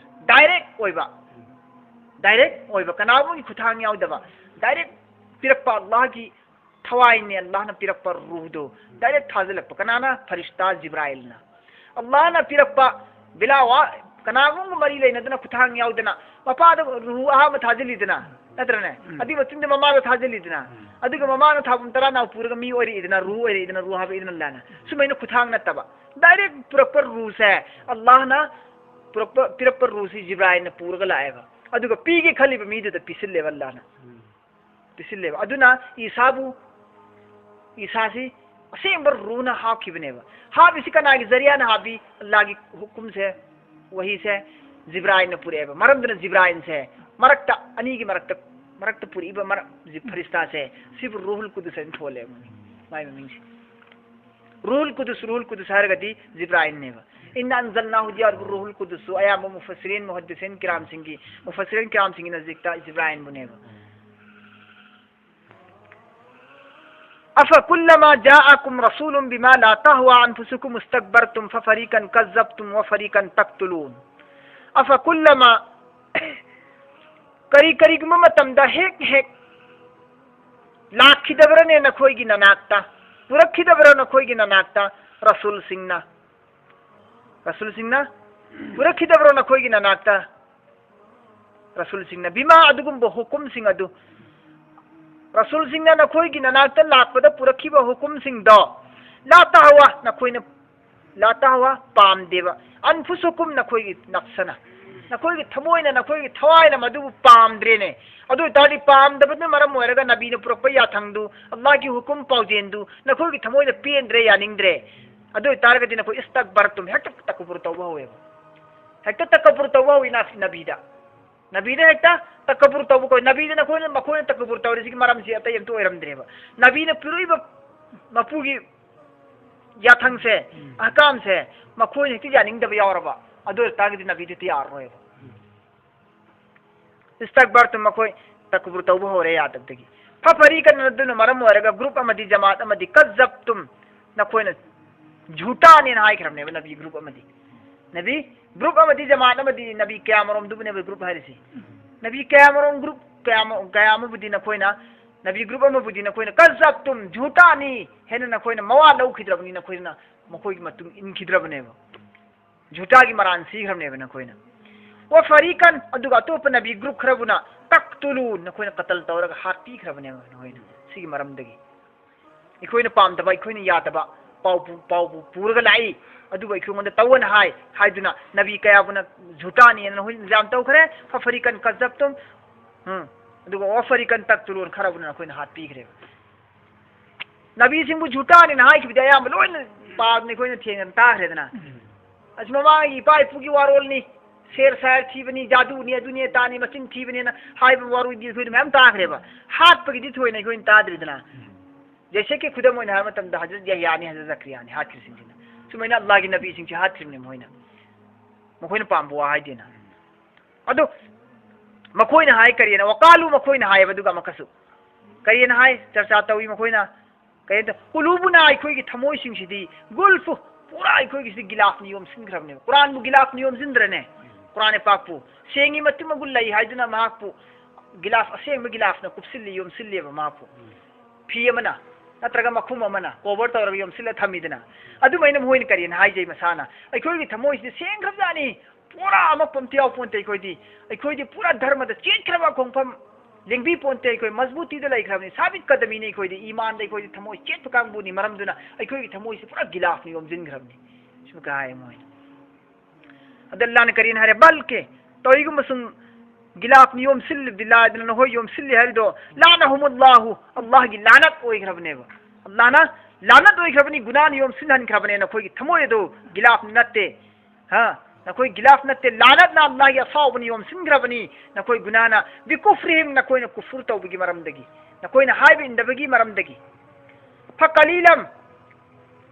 ꯗꯥꯏꯔꯦꯛ ꯑꯣꯏꯕ, ꯗꯥꯏꯔꯦꯛ ꯑꯣꯏꯕ, ꯀꯅꯥꯒꯨꯝꯕꯒꯤ ꯈꯨꯠꯊꯥꯡ ꯌꯥꯎꯗꯕ, ꯗꯥꯏꯔꯦꯛ ꯄꯤꯔꯛꯄ ꯑꯜꯂꯥꯍꯒꯤ ꯊꯋꯥꯏꯅꯦ, ꯑꯜꯂꯥꯍꯅ ꯄꯤꯔꯛꯄ ꯔꯨꯍꯗꯣ ꯗꯥꯏꯔꯦꯛ ꯊꯥꯖꯤꯜꯂꯛꯄ꯫ ꯀꯅꯥꯅ? ꯐꯔꯤꯁꯇꯥ ꯖꯤꯕ꯭ꯔꯥꯏꯜꯅ꯫ ꯑꯜꯂꯥꯍꯅ ꯄꯤꯔꯛꯄ ꯕꯤꯂꯥ ꯋꯥ-, ꯀꯅꯥꯒꯨꯝꯕ ꯃꯔꯤ ꯂꯩꯅꯗꯅ, ꯈꯨꯠꯊꯥꯡ ꯌꯥꯎꯗꯅ, ꯃꯄꯥꯗ ꯔꯨꯍ ꯑꯍꯥꯟꯕ ꯊꯥꯖꯤꯜꯂꯤꯗꯅ, ꯅꯠꯇ꯭ꯔꯅꯦ? ꯎꯝ꯫ ꯑꯗꯨꯒꯤ ꯃꯇꯨꯡꯗ ꯃꯃꯥꯗ ꯊꯥꯖꯤꯜꯂꯤꯗꯅ, ꯎꯝ꯫ ꯑꯗꯨꯒ ꯃꯃꯥꯅ ꯊꯥꯕꯨꯝ ꯇꯔꯥ ꯅꯥꯎ ꯄꯨꯔꯒ ꯃꯤ ꯑꯣꯏꯔꯛꯏꯗꯅ, ꯔꯨꯍ ꯑꯣꯏꯔꯛꯏꯗꯅ, ꯔꯨꯍ ꯍꯥꯕ ꯏꯗꯅ ꯑꯜꯂꯥꯍꯅ꯫ ꯁꯨꯃꯥꯏꯅ ꯈꯨꯠꯊꯥꯡ ꯅꯠꯇꯕ, ꯗꯥꯏꯔꯦꯛ ꯄꯨꯔꯛꯄ ꯔꯨꯍꯁꯦ, ꯑꯜꯂꯥꯍꯅ ꯄꯨꯔꯛꯄ, ꯄꯤꯔꯛꯄ ꯔꯨꯍꯁꯤ ꯖꯤꯕ꯭ꯔꯥꯏꯜꯅ ꯄꯨꯔꯒ ꯂꯥꯛꯑꯦꯕ꯫ ꯑꯗꯨꯒ ꯄꯤꯒꯦ ꯈꯜꯂꯤꯕ ꯃꯤꯗꯨꯗ ꯄꯤꯁꯤꯜꯂꯦꯕ ꯑꯜꯂꯥꯍꯅ꯫ ꯎꯝ꯫ ꯄꯤꯁꯤꯜꯂꯦꯕ꯫ ꯑꯗꯨꯅ ꯏꯁꯥꯕꯨ, ꯏꯁꯥꯁꯤ ꯑꯁꯦꯡꯕ ꯔꯨꯍꯅ ꯍꯥꯞꯈꯤꯕꯅꯦꯕ꯫ ꯍꯥꯞꯄꯤꯁꯤ ꯀꯅꯥꯒꯤ ꯖꯔꯤꯌꯥꯅ ꯍꯥꯞꯄꯤ? ꯑꯜꯂꯥꯍꯒꯤ ꯍꯨꯀꯨꯝꯁꯦ, ꯋꯥꯍꯤꯁꯦ ꯖꯤꯕ꯭ꯔꯥꯏꯜꯅ ꯄꯨꯔꯛꯑꯦꯕ꯫ ꯃꯔꯝꯗꯨꯅ ꯖꯤꯕ꯭ꯔꯥꯏꯜꯁꯦ ꯃꯔꯛꯇ, ꯑꯅꯤꯒꯤ ꯃꯔꯛꯇ, ꯃꯔꯛꯇ ꯄꯨꯔꯛꯏꯕ ꯃꯔꯛ-, ꯖꯤ-, ꯐꯔꯤꯁꯇꯥꯁꯦ, ꯁꯤꯕꯨ ꯔꯨꯍꯨꯜ ꯀꯨꯗꯨꯁ ꯍꯥꯏꯅ ꯊꯣꯜꯂꯦꯕ ꯃꯃꯤꯡ, ꯃꯥꯏ ꯃꯃꯤꯡꯁꯦ꯫ ꯔꯨꯍꯨꯜ ꯀꯨꯗꯨꯁ, ꯔꯨꯍꯨꯜ ꯀꯨꯗꯨꯁ ꯍꯥꯏꯔꯒꯗꯤ ꯖꯤꯕ꯭ꯔꯥꯏꯜꯅꯦꯕ꯫ "ꯏꯟꯅꯥ ꯑꯟꯖꯜꯅꯥꯍꯨ" ꯍꯥꯏꯔꯤꯕ ꯔꯨꯍꯨꯜ ꯀꯨꯗꯨꯁꯁꯨ ꯑꯌꯥꯝꯕ ꯃꯨꯐꯁꯤꯔꯤꯟ, ꯃꯨꯍꯗꯤꯁꯤꯟ ꯀꯤꯔꯥꯝꯁꯤꯡꯒꯤ, ꯃꯨꯐꯁꯤꯔꯤꯟ ꯀꯤꯔꯥꯝꯁꯤꯡꯒꯤ ꯅꯖꯤꯛꯇ ꯖꯤꯕ꯭ꯔꯥꯏꯜꯕꯨꯅꯦꯕ꯫ "ꯑꯐ ꯀꯨꯜꯂꯃꯥ ꯖꯥꯑꯀꯨꯝ ꯔꯁꯨꯂꯨꯝ ꯕꯤꯃꯥ ꯂꯥ ꯇꯍꯋꯥ ꯑꯟꯐꯨꯁꯨꯀꯨꯝ ꯏꯁꯇꯛꯕꯔꯇꯨꯝ ꯐꯐꯔꯤꯀꯟ ꯀꯖꯕꯇꯨꯝ ꯋꯐꯔꯤꯀꯟ ꯇꯛꯇꯨꯂꯨꯟ"꯫ "ꯑꯐ ꯀꯨꯜꯂꯃꯥ", ꯀꯔꯤ ꯀꯔꯤꯒꯨꯝꯕ ꯃꯇꯝꯗ ꯍꯦꯛ ꯍꯦꯛ ꯂꯥꯛꯈꯤꯗꯕ꯭ꯔꯅꯦ ꯅꯈꯣꯏꯒꯤ ꯅꯅꯥꯛꯇ? ꯄꯨꯔꯛꯈꯤꯗꯕ꯭ꯔꯥ ꯅꯈꯣꯏꯒꯤ ꯅꯅꯥꯛꯇ ꯔꯁꯨꯜꯁꯤꯡꯅ? ꯔꯁꯨꯜꯁꯤꯡꯅ ꯄꯨꯔꯛꯈꯤꯗꯕ꯭ꯔꯣ ꯅꯈꯣꯏꯒꯤ ꯅꯅꯥꯛꯇ? ꯔꯁꯨꯜꯁꯤꯡꯅ, ꯕꯤꯃꯥ, ꯑꯗꯨꯒꯨꯝꯕ ꯍꯨꯀꯨꯝꯁꯤꯡ ꯑꯗꯨ, ꯔꯁꯨꯜꯁꯤꯡꯅ ꯅꯈꯣꯏꯒꯤ ꯅꯅꯥꯛꯇ ꯂꯥꯛꯄꯗ ꯄꯨꯔꯛꯈꯤꯕ ꯍꯨꯀꯨꯝꯁꯤꯡꯗꯣ, ꯂꯥ ꯇꯍꯋꯥ, ꯅꯈꯣꯏꯅ, ꯂꯥ ꯇꯍꯋꯥ, ꯄꯥꯝꯗꯦꯕ, ꯑꯟꯐꯨꯁꯨꯀꯨꯝ, ꯅꯈꯣꯏꯒꯤ ꯅꯞꯁꯅ, ꯅꯈꯣꯏꯒꯤ ꯊꯃꯣꯏꯅ, ꯅꯈꯣꯏꯒꯤ ꯊꯋꯥꯏꯅ ꯃꯗꯨꯕꯨ ꯄꯥꯝꯗ꯭ꯔꯦꯅꯦ꯫ ꯑꯗꯨ ꯑꯣꯏ ꯇꯥꯔꯗꯤ ꯄꯥꯝꯗꯕꯗꯨꯅ ꯃꯔꯝ ꯑꯣꯏꯔꯒ ꯅꯕꯤꯅ ꯄꯨꯔꯛꯄ ꯌꯥꯊꯪꯗꯨ, ꯑꯜꯂꯥꯍꯒꯤ ꯍꯨꯀꯨꯝ ꯄꯥꯎꯖꯦꯜꯗꯨ ꯅꯈꯣꯏꯒꯤ ꯊꯃꯣꯏꯗ ꯄꯦꯟꯗ꯭ꯔꯦ, ꯌꯥꯅꯤꯡꯗ꯭ꯔꯦ꯫ ꯑꯗꯨ ꯑꯣꯏ ꯇꯥꯔꯒꯗꯤ ꯅꯈꯣꯏ ꯏꯁꯇꯛꯕꯔꯇꯨꯝ, ꯍꯦꯛꯇ ꯇꯀꯕꯨꯔ ꯇꯧꯕ ꯍꯧꯋꯦꯕ꯫ ꯍꯦꯛꯇ ꯇꯀꯕꯨꯔ ꯇꯧꯕ ꯍꯧꯋꯤ ꯅꯥ-, ꯅꯕꯤꯗ꯫ ꯅꯕꯤꯗ ꯍꯦꯛꯇ ꯇꯀꯕꯨꯔ ꯇꯧꯕ ꯀꯧꯋꯤ꯫ ꯅꯕꯤꯗ ꯅꯈꯣꯏꯅ, ꯃꯈꯣꯏꯅ ꯇꯀꯕꯨꯔ ꯇꯧꯔꯤꯁꯤꯒꯤ ꯃꯔꯝꯁꯤ ꯑꯇꯩ ꯑꯝꯇ ꯑꯣꯏꯔꯝꯗ꯭ꯔꯦꯕ꯫ ꯅꯕꯤꯅ ꯄꯤꯔꯛꯏꯕ ꯃꯄꯨꯒꯤ ꯌꯥꯊꯪꯁꯦ, ꯑꯍꯀꯥꯝꯁꯦ ꯃꯈꯣꯏꯅ ꯍꯦꯛꯇ ꯌꯥꯅꯤꯡꯗꯕ ꯌꯥꯎꯔꯕ, ꯑꯗꯨ ꯑꯣꯏꯇꯥꯔꯒꯗꯤ ꯅꯕꯤꯗꯨꯗꯤ ꯌꯥꯔꯔꯣꯏꯕ꯫ ꯏꯁꯇꯛꯕꯥꯔꯇꯨꯝ, ꯃꯈꯣꯏ ꯇꯀꯕꯨꯔ ꯇꯧꯕ ꯍꯧꯔꯦ ꯌꯥꯗꯕꯗꯒꯤ꯫ ꯐꯐꯔꯤꯀꯟ, ꯑꯗꯨꯅ ꯃꯔꯝ ꯑꯣꯏꯔꯒ ꯒ꯭ꯔꯨꯞ ꯑꯃꯗꯤ ꯖꯃꯥꯠ ꯑꯃꯗꯤ ꯀꯖꯕꯇꯨꯝ, ꯅꯈꯣꯏꯅ ꯖꯨꯇꯥꯅꯦꯅ ꯍꯥꯏꯈ꯭ꯔꯕꯅꯦꯕ ꯅꯕꯤ ꯒ꯭ꯔꯨꯞ ꯑꯃꯗꯤ꯫ ꯅꯕꯤ ꯒ꯭ꯔꯨꯞ ꯑꯃꯗꯤ ꯖꯃꯥꯠ ꯑꯃꯗꯤ ꯅꯕꯤ ꯀꯌꯥꯃꯔꯣꯝꯗꯨꯕꯨꯅꯦꯕ ꯒ꯭ꯔꯨꯞ ꯍꯥꯏꯔꯤꯁꯤ꯫ ꯅꯕꯤ ꯀꯌꯥꯃꯔꯣꯝ ꯒ꯭ꯔꯨꯞ ꯀꯌꯥꯃ-, ꯀꯌꯥ ꯑꯃꯕꯨꯗꯤ ꯅꯈꯣꯏꯅ, ꯅꯕꯤ ꯒ꯭ꯔꯨꯞ ꯑꯃꯕꯨꯗꯤ ꯅꯈꯣꯏꯅ ꯀꯖꯕꯇꯨꯝ, ꯖꯨꯇꯥꯅꯤ ꯍꯥꯏꯅ ꯅꯈꯣꯏꯅ ꯃꯋꯥ ꯂꯧꯈꯤꯗ꯭ꯔꯕꯅꯤ, ꯅꯈꯣꯏꯅ ꯃꯈꯣꯏꯒꯤ ꯃꯇꯨꯡ ꯏꯟꯈꯤꯗ꯭ꯔꯕꯅꯦꯕ꯫ ꯖꯨꯇꯥꯒꯤ ꯃꯔꯥꯟ ꯁꯤꯈ꯭ꯔꯕꯅꯦꯕ ꯅꯈꯣꯏꯅ꯫ ꯋ ꯐꯔꯤꯀꯟ, ꯑꯗꯨꯒ ꯑꯇꯣꯞꯄ ꯅꯕꯤ ꯒ꯭ꯔꯨꯞ ꯈꯔꯕꯨꯅ ꯇꯛꯇꯨꯂꯨ, ꯅꯈꯣꯏꯅ ꯀꯇꯜ ꯇꯧꯔꯒ ꯍꯥꯠꯄꯤꯈ꯭ꯔꯕꯅꯦꯕ ꯅꯈꯣꯏꯅ꯫ ꯁꯤꯒꯤ ꯃꯔꯝꯗꯒꯤ ꯑꯩꯈꯣꯏꯅ ꯄꯥꯝꯗꯕ, ꯑꯩꯈꯣꯏꯅ ꯌꯥꯗꯕ ꯄꯥꯎ ꯄꯨ-, ꯄꯥꯎꯕꯨ ꯄꯨꯔꯒ ꯂꯥꯛꯏ, ꯑꯗꯨꯕꯨ ꯑꯩꯈꯣꯏꯉꯣꯟꯗ ꯇꯧꯑꯣꯅ ꯍꯥꯏ ꯍꯥꯏꯗꯨꯅ ꯅꯕꯤ ꯀꯌꯥꯕꯨꯅ ꯖꯨꯇꯥꯅꯤꯅ ꯅꯈꯣꯏ ꯏꯜꯖꯥꯝ ꯇꯧꯈ꯭ꯔꯦ꯫ ꯐꯐꯔꯤꯀꯟ ꯀꯖꯕꯇꯨꯝ, ꯎꯝ, ꯑꯗꯨꯒ ꯋ ꯐꯔꯤꯀꯟ ꯇꯛꯇꯨꯂꯨꯟ ꯈꯔꯕꯨꯅ ꯅꯈꯣꯏꯅ ꯍꯥꯠꯄꯤꯈ꯭ꯔꯦꯕ꯫ ꯅꯕꯤꯁꯤꯡꯕꯨ ꯖꯨꯇꯥꯅꯤꯅ ꯍꯥꯏꯈꯤꯕꯗꯤ ꯑꯌꯥꯝꯕ ꯂꯣꯏꯅ ꯄꯥꯕꯅꯤ, ꯑꯩꯈꯣꯏꯅ ꯊꯦꯡꯅ ꯇꯥꯈ꯭ꯔꯦꯗꯅ꯫ ꯑꯁ, ꯃꯃꯥꯡꯒꯤ ꯏꯄꯥ ꯏꯄꯨꯒꯤ ꯋꯥꯔꯣꯜꯅꯤ, ꯁꯦꯔ ꯁꯥꯌꯔ ꯊꯤꯕꯅꯤ, ꯖꯥꯗꯨꯅꯤ, ꯑꯗꯨꯅꯤ ꯑꯗꯥꯅꯤ, ꯃꯆꯤꯟ ꯊꯤꯕꯅꯤꯅ ꯍꯥꯏꯕ ꯋꯥꯔꯣꯜꯗꯤ ꯑꯩꯈꯣꯏꯅ ꯃꯌꯥꯝ ꯇꯥꯈ꯭ꯔꯦꯕ꯫ ꯍꯥꯠꯄꯒꯤꯗꯤ ꯊꯣꯏꯅ ꯑꯩꯈꯣꯏꯅ ꯇꯥꯗ꯭ꯔꯤꯗꯅ꯫ ꯖꯩꯁꯦ ꯀꯤ ꯈꯨꯗꯝ ꯑꯣꯏꯅ ꯍꯥꯏꯕ ꯃꯇꯝꯗ ꯍꯖꯔꯠ ꯌꯍꯌꯥꯅꯤ, ꯍꯖꯔꯠ ꯖꯀꯔꯤꯌꯥꯅꯤ ꯍꯥꯠꯈ꯭ꯔꯤꯁꯤꯡꯁꯤꯅ꯫ ꯁꯨꯃꯥꯏꯅ ꯑꯜꯂꯥꯍꯒꯤ ꯅꯕꯤꯁꯤꯡꯁꯤ ꯍꯥꯠꯈ꯭ꯔꯤꯕꯅꯤ ꯃꯣꯏꯅ꯫ ꯃꯈꯣꯏꯅ ꯄꯥꯝꯕ ꯋꯥ ꯍꯥꯏꯗꯦꯅ꯫ ꯑꯗꯨ ꯃꯈꯣꯏꯅ ꯍꯥꯏ ꯀꯔꯤꯅ? ꯋꯀꯥꯂꯨ, ꯃꯈꯣꯏꯅ ꯍꯥꯏꯌꯦꯕ꯫ ꯑꯗꯨꯒ ꯑꯃꯨꯛꯀꯁꯨ ꯀꯔꯤꯅ ꯍꯥꯏ? ꯆꯔꯆꯥ ꯇꯧꯏ ꯃꯈꯣꯏꯅ꯫ ꯀꯔꯤꯅ ꯇꯧ-, ꯀꯨꯂꯨꯕꯨꯅ, ꯑꯩꯈꯣꯏꯒꯤ ꯊꯃꯣꯏꯁꯤꯡꯁꯤꯗꯤ ꯒꯨꯜꯐꯨ, ꯄꯨꯔꯥ ꯑꯩꯈꯣꯏꯒꯤꯁꯤꯗꯤ ꯒꯤꯂꯥꯐꯅ ꯌꯣꯝꯁꯤꯟꯈ꯭ꯔꯕꯅꯦꯕ꯫ ꯀꯨꯔꯥꯟꯕꯨ ꯒꯤꯂꯥꯐꯅ ꯌꯣꯝꯁꯤꯟꯗ꯭ꯔꯅꯦ? ꯀꯨꯔꯥꯟ ꯄꯥꯛꯄꯨ ꯁꯦꯡꯉꯤ ꯃꯇꯤꯛ ꯃꯒꯨꯟ ꯂꯩ ꯍꯥꯏꯗꯨꯅ ꯃꯍꯥꯛꯄꯨ ꯒꯤꯂꯥꯐ, ꯑꯁꯦꯡꯕ ꯒꯤꯂꯥꯐꯅ ꯀꯨꯞꯁꯤꯜꯂꯤ, ꯌꯣꯝꯁꯤꯜꯂꯦꯕ ꯃꯍꯥꯛꯄꯨ꯫ ꯐꯤ ꯑꯃꯅ ꯅꯠꯇ꯭ꯔꯒ ꯃꯈꯨꯝ ꯑꯃꯅ ꯀꯣꯚꯔ ꯇꯧꯔꯒ ꯌꯣꯝꯁꯤꯜꯂ ꯊꯝꯃꯤꯗꯅ꯫ ꯑꯗꯨꯃꯥꯏꯅ ꯃꯈꯣꯏꯅ ꯀꯔꯤꯅ ꯍꯥꯏꯖꯩ ꯃꯁꯥꯅ? ꯑꯩꯈꯣꯏꯒꯤ ꯊꯃꯣꯏꯁꯤꯗꯤ ꯁꯦꯡꯈ꯭ꯔꯕꯖꯥꯠꯅꯤ, ꯄꯨꯔꯥ ꯑꯃꯛꯄ ꯑꯝꯇ ꯌꯥꯎ ꯄꯣꯟꯇꯦ ꯑꯩꯈꯣꯏꯗꯤ꯫ ꯑꯩꯈꯣꯏꯗꯤ ꯄꯨꯔꯥ ꯙꯔꯃꯗ ꯆꯦꯠꯈ꯭ꯔꯕ ꯈꯣꯡꯐꯝ ꯂꯦꯡꯕꯤ ꯄꯣꯟꯇꯦ꯫ ꯑꯩꯈꯣꯏ ꯃꯖꯕꯨꯇꯤꯗ ꯂꯩꯈ꯭ꯔꯕꯅꯤ, ꯁꯥꯕꯤꯠ ꯀꯗꯃꯤꯅꯤ꯫ ꯑꯩꯈꯣꯏꯗꯤ ꯏꯃꯥꯟꯗ ꯑꯩꯈꯣꯏꯗꯤ ꯊꯃꯣꯏ ꯆꯦꯠꯄ ꯀꯥꯡꯕꯨꯅꯤ꯫ ꯃꯔꯝꯗꯨꯅ ꯑꯩꯈꯣꯏꯒꯤ ꯊꯃꯣꯏꯁꯤ ꯄꯨꯔꯥ ꯒꯤꯂꯥꯐꯅ ꯌꯣꯝꯁꯤꯟꯈ꯭ꯔꯕꯅꯤ꯫ ꯁꯤꯃ ꯀꯥꯏ ꯃꯣꯏꯅ꯫ ꯑꯗ ꯑꯜꯂꯥꯍꯅ ꯀꯔꯤꯅ ꯍꯥꯏꯔꯦ? ꯕꯜꯀꯦ, ꯇꯧꯏꯒꯨꯝꯕ ꯁꯨꯝ ꯒꯤꯂꯥꯐꯅ ꯌꯣꯝꯁꯤꯜꯂꯤꯕꯗꯤ ꯂꯥꯏꯗꯅ ꯅꯈꯣꯏ ꯌꯣꯝꯁꯤꯜꯂꯤ ꯍꯥꯏꯔꯤꯗꯣ, ꯂꯥꯅꯍꯨꯃꯨꯜꯂꯥꯍꯨ, ꯑꯜꯂꯥꯍꯒꯤ ꯂꯥꯅꯠ ꯑꯣꯏꯈ꯭ꯔꯕꯅꯦꯕ꯫ ꯑꯜꯂꯥꯍꯅ ꯂꯥꯅꯠ ꯑꯣꯏꯈ꯭ꯔꯕꯅꯤ, ꯒꯨꯅꯥꯅ ꯌꯣꯝꯁꯤꯟꯍꯟꯈ꯭ꯔꯕꯅꯦ꯫ ꯅꯈꯣꯏꯒꯤ ꯊꯃꯣꯏ ꯑꯗꯨ ꯒꯤꯂꯥꯐ ꯅꯠꯇꯦ꯫ ꯍꯥ? ꯅꯈꯣꯏ ꯒꯤꯂꯥꯐ ꯅꯠꯇꯦ, ꯂꯥꯅꯠꯅ ꯑꯜꯂꯥꯍꯒꯤ ꯑꯁꯥꯎꯕꯅ ꯌꯣꯝꯁꯤꯟꯈ꯭ꯔꯕꯅꯤ꯫ ꯅꯈꯣꯏ ꯒꯨꯅꯥꯅ, ꯕꯤꯀꯨꯐ꯭ꯔꯤꯍꯤꯝ, ꯅꯈꯣꯏꯅ ꯀꯨꯐꯨꯔ ꯇꯧꯕꯒꯤ ꯃꯔꯝꯗꯒꯤ, ꯅꯈꯣꯏꯅ ꯍꯥꯏꯕ ꯏꯟꯗꯕꯒꯤ ꯃꯔꯝꯗꯒꯤ꯫ ꯐꯀꯂꯤꯂꯝ,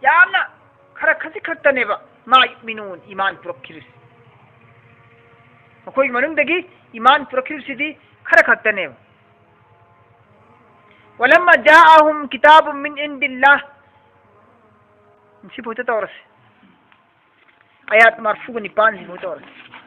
ꯌꯥꯝꯅ ꯈꯔ ꯈꯖꯤꯛ ꯈꯛꯇꯅꯦꯕ ꯃꯥ ꯌꯨꯃꯤꯅꯨꯟ ꯏꯃꯥꯟ ꯄꯨꯔꯛꯈꯤꯕꯁꯤ꯫ ꯃꯈꯣꯏꯒꯤ ꯃꯅꯨꯡꯗꯒꯤ ꯏꯃꯥꯟ ꯄꯨꯔꯛꯈꯤꯕꯁꯤꯗꯤ ꯈꯔ ꯈꯛꯇꯅꯦꯕ꯫ ولما جاءهم كتاب من عند الله. ꯁꯤꯐꯥꯎꯗ ꯇꯧꯔꯁꯤ꯫ ꯑꯌꯥꯠ ꯃꯔꯐꯨꯒ ꯅꯤꯄꯥꯟꯁꯤꯐꯥꯎ ꯇꯧꯔꯁꯤ꯫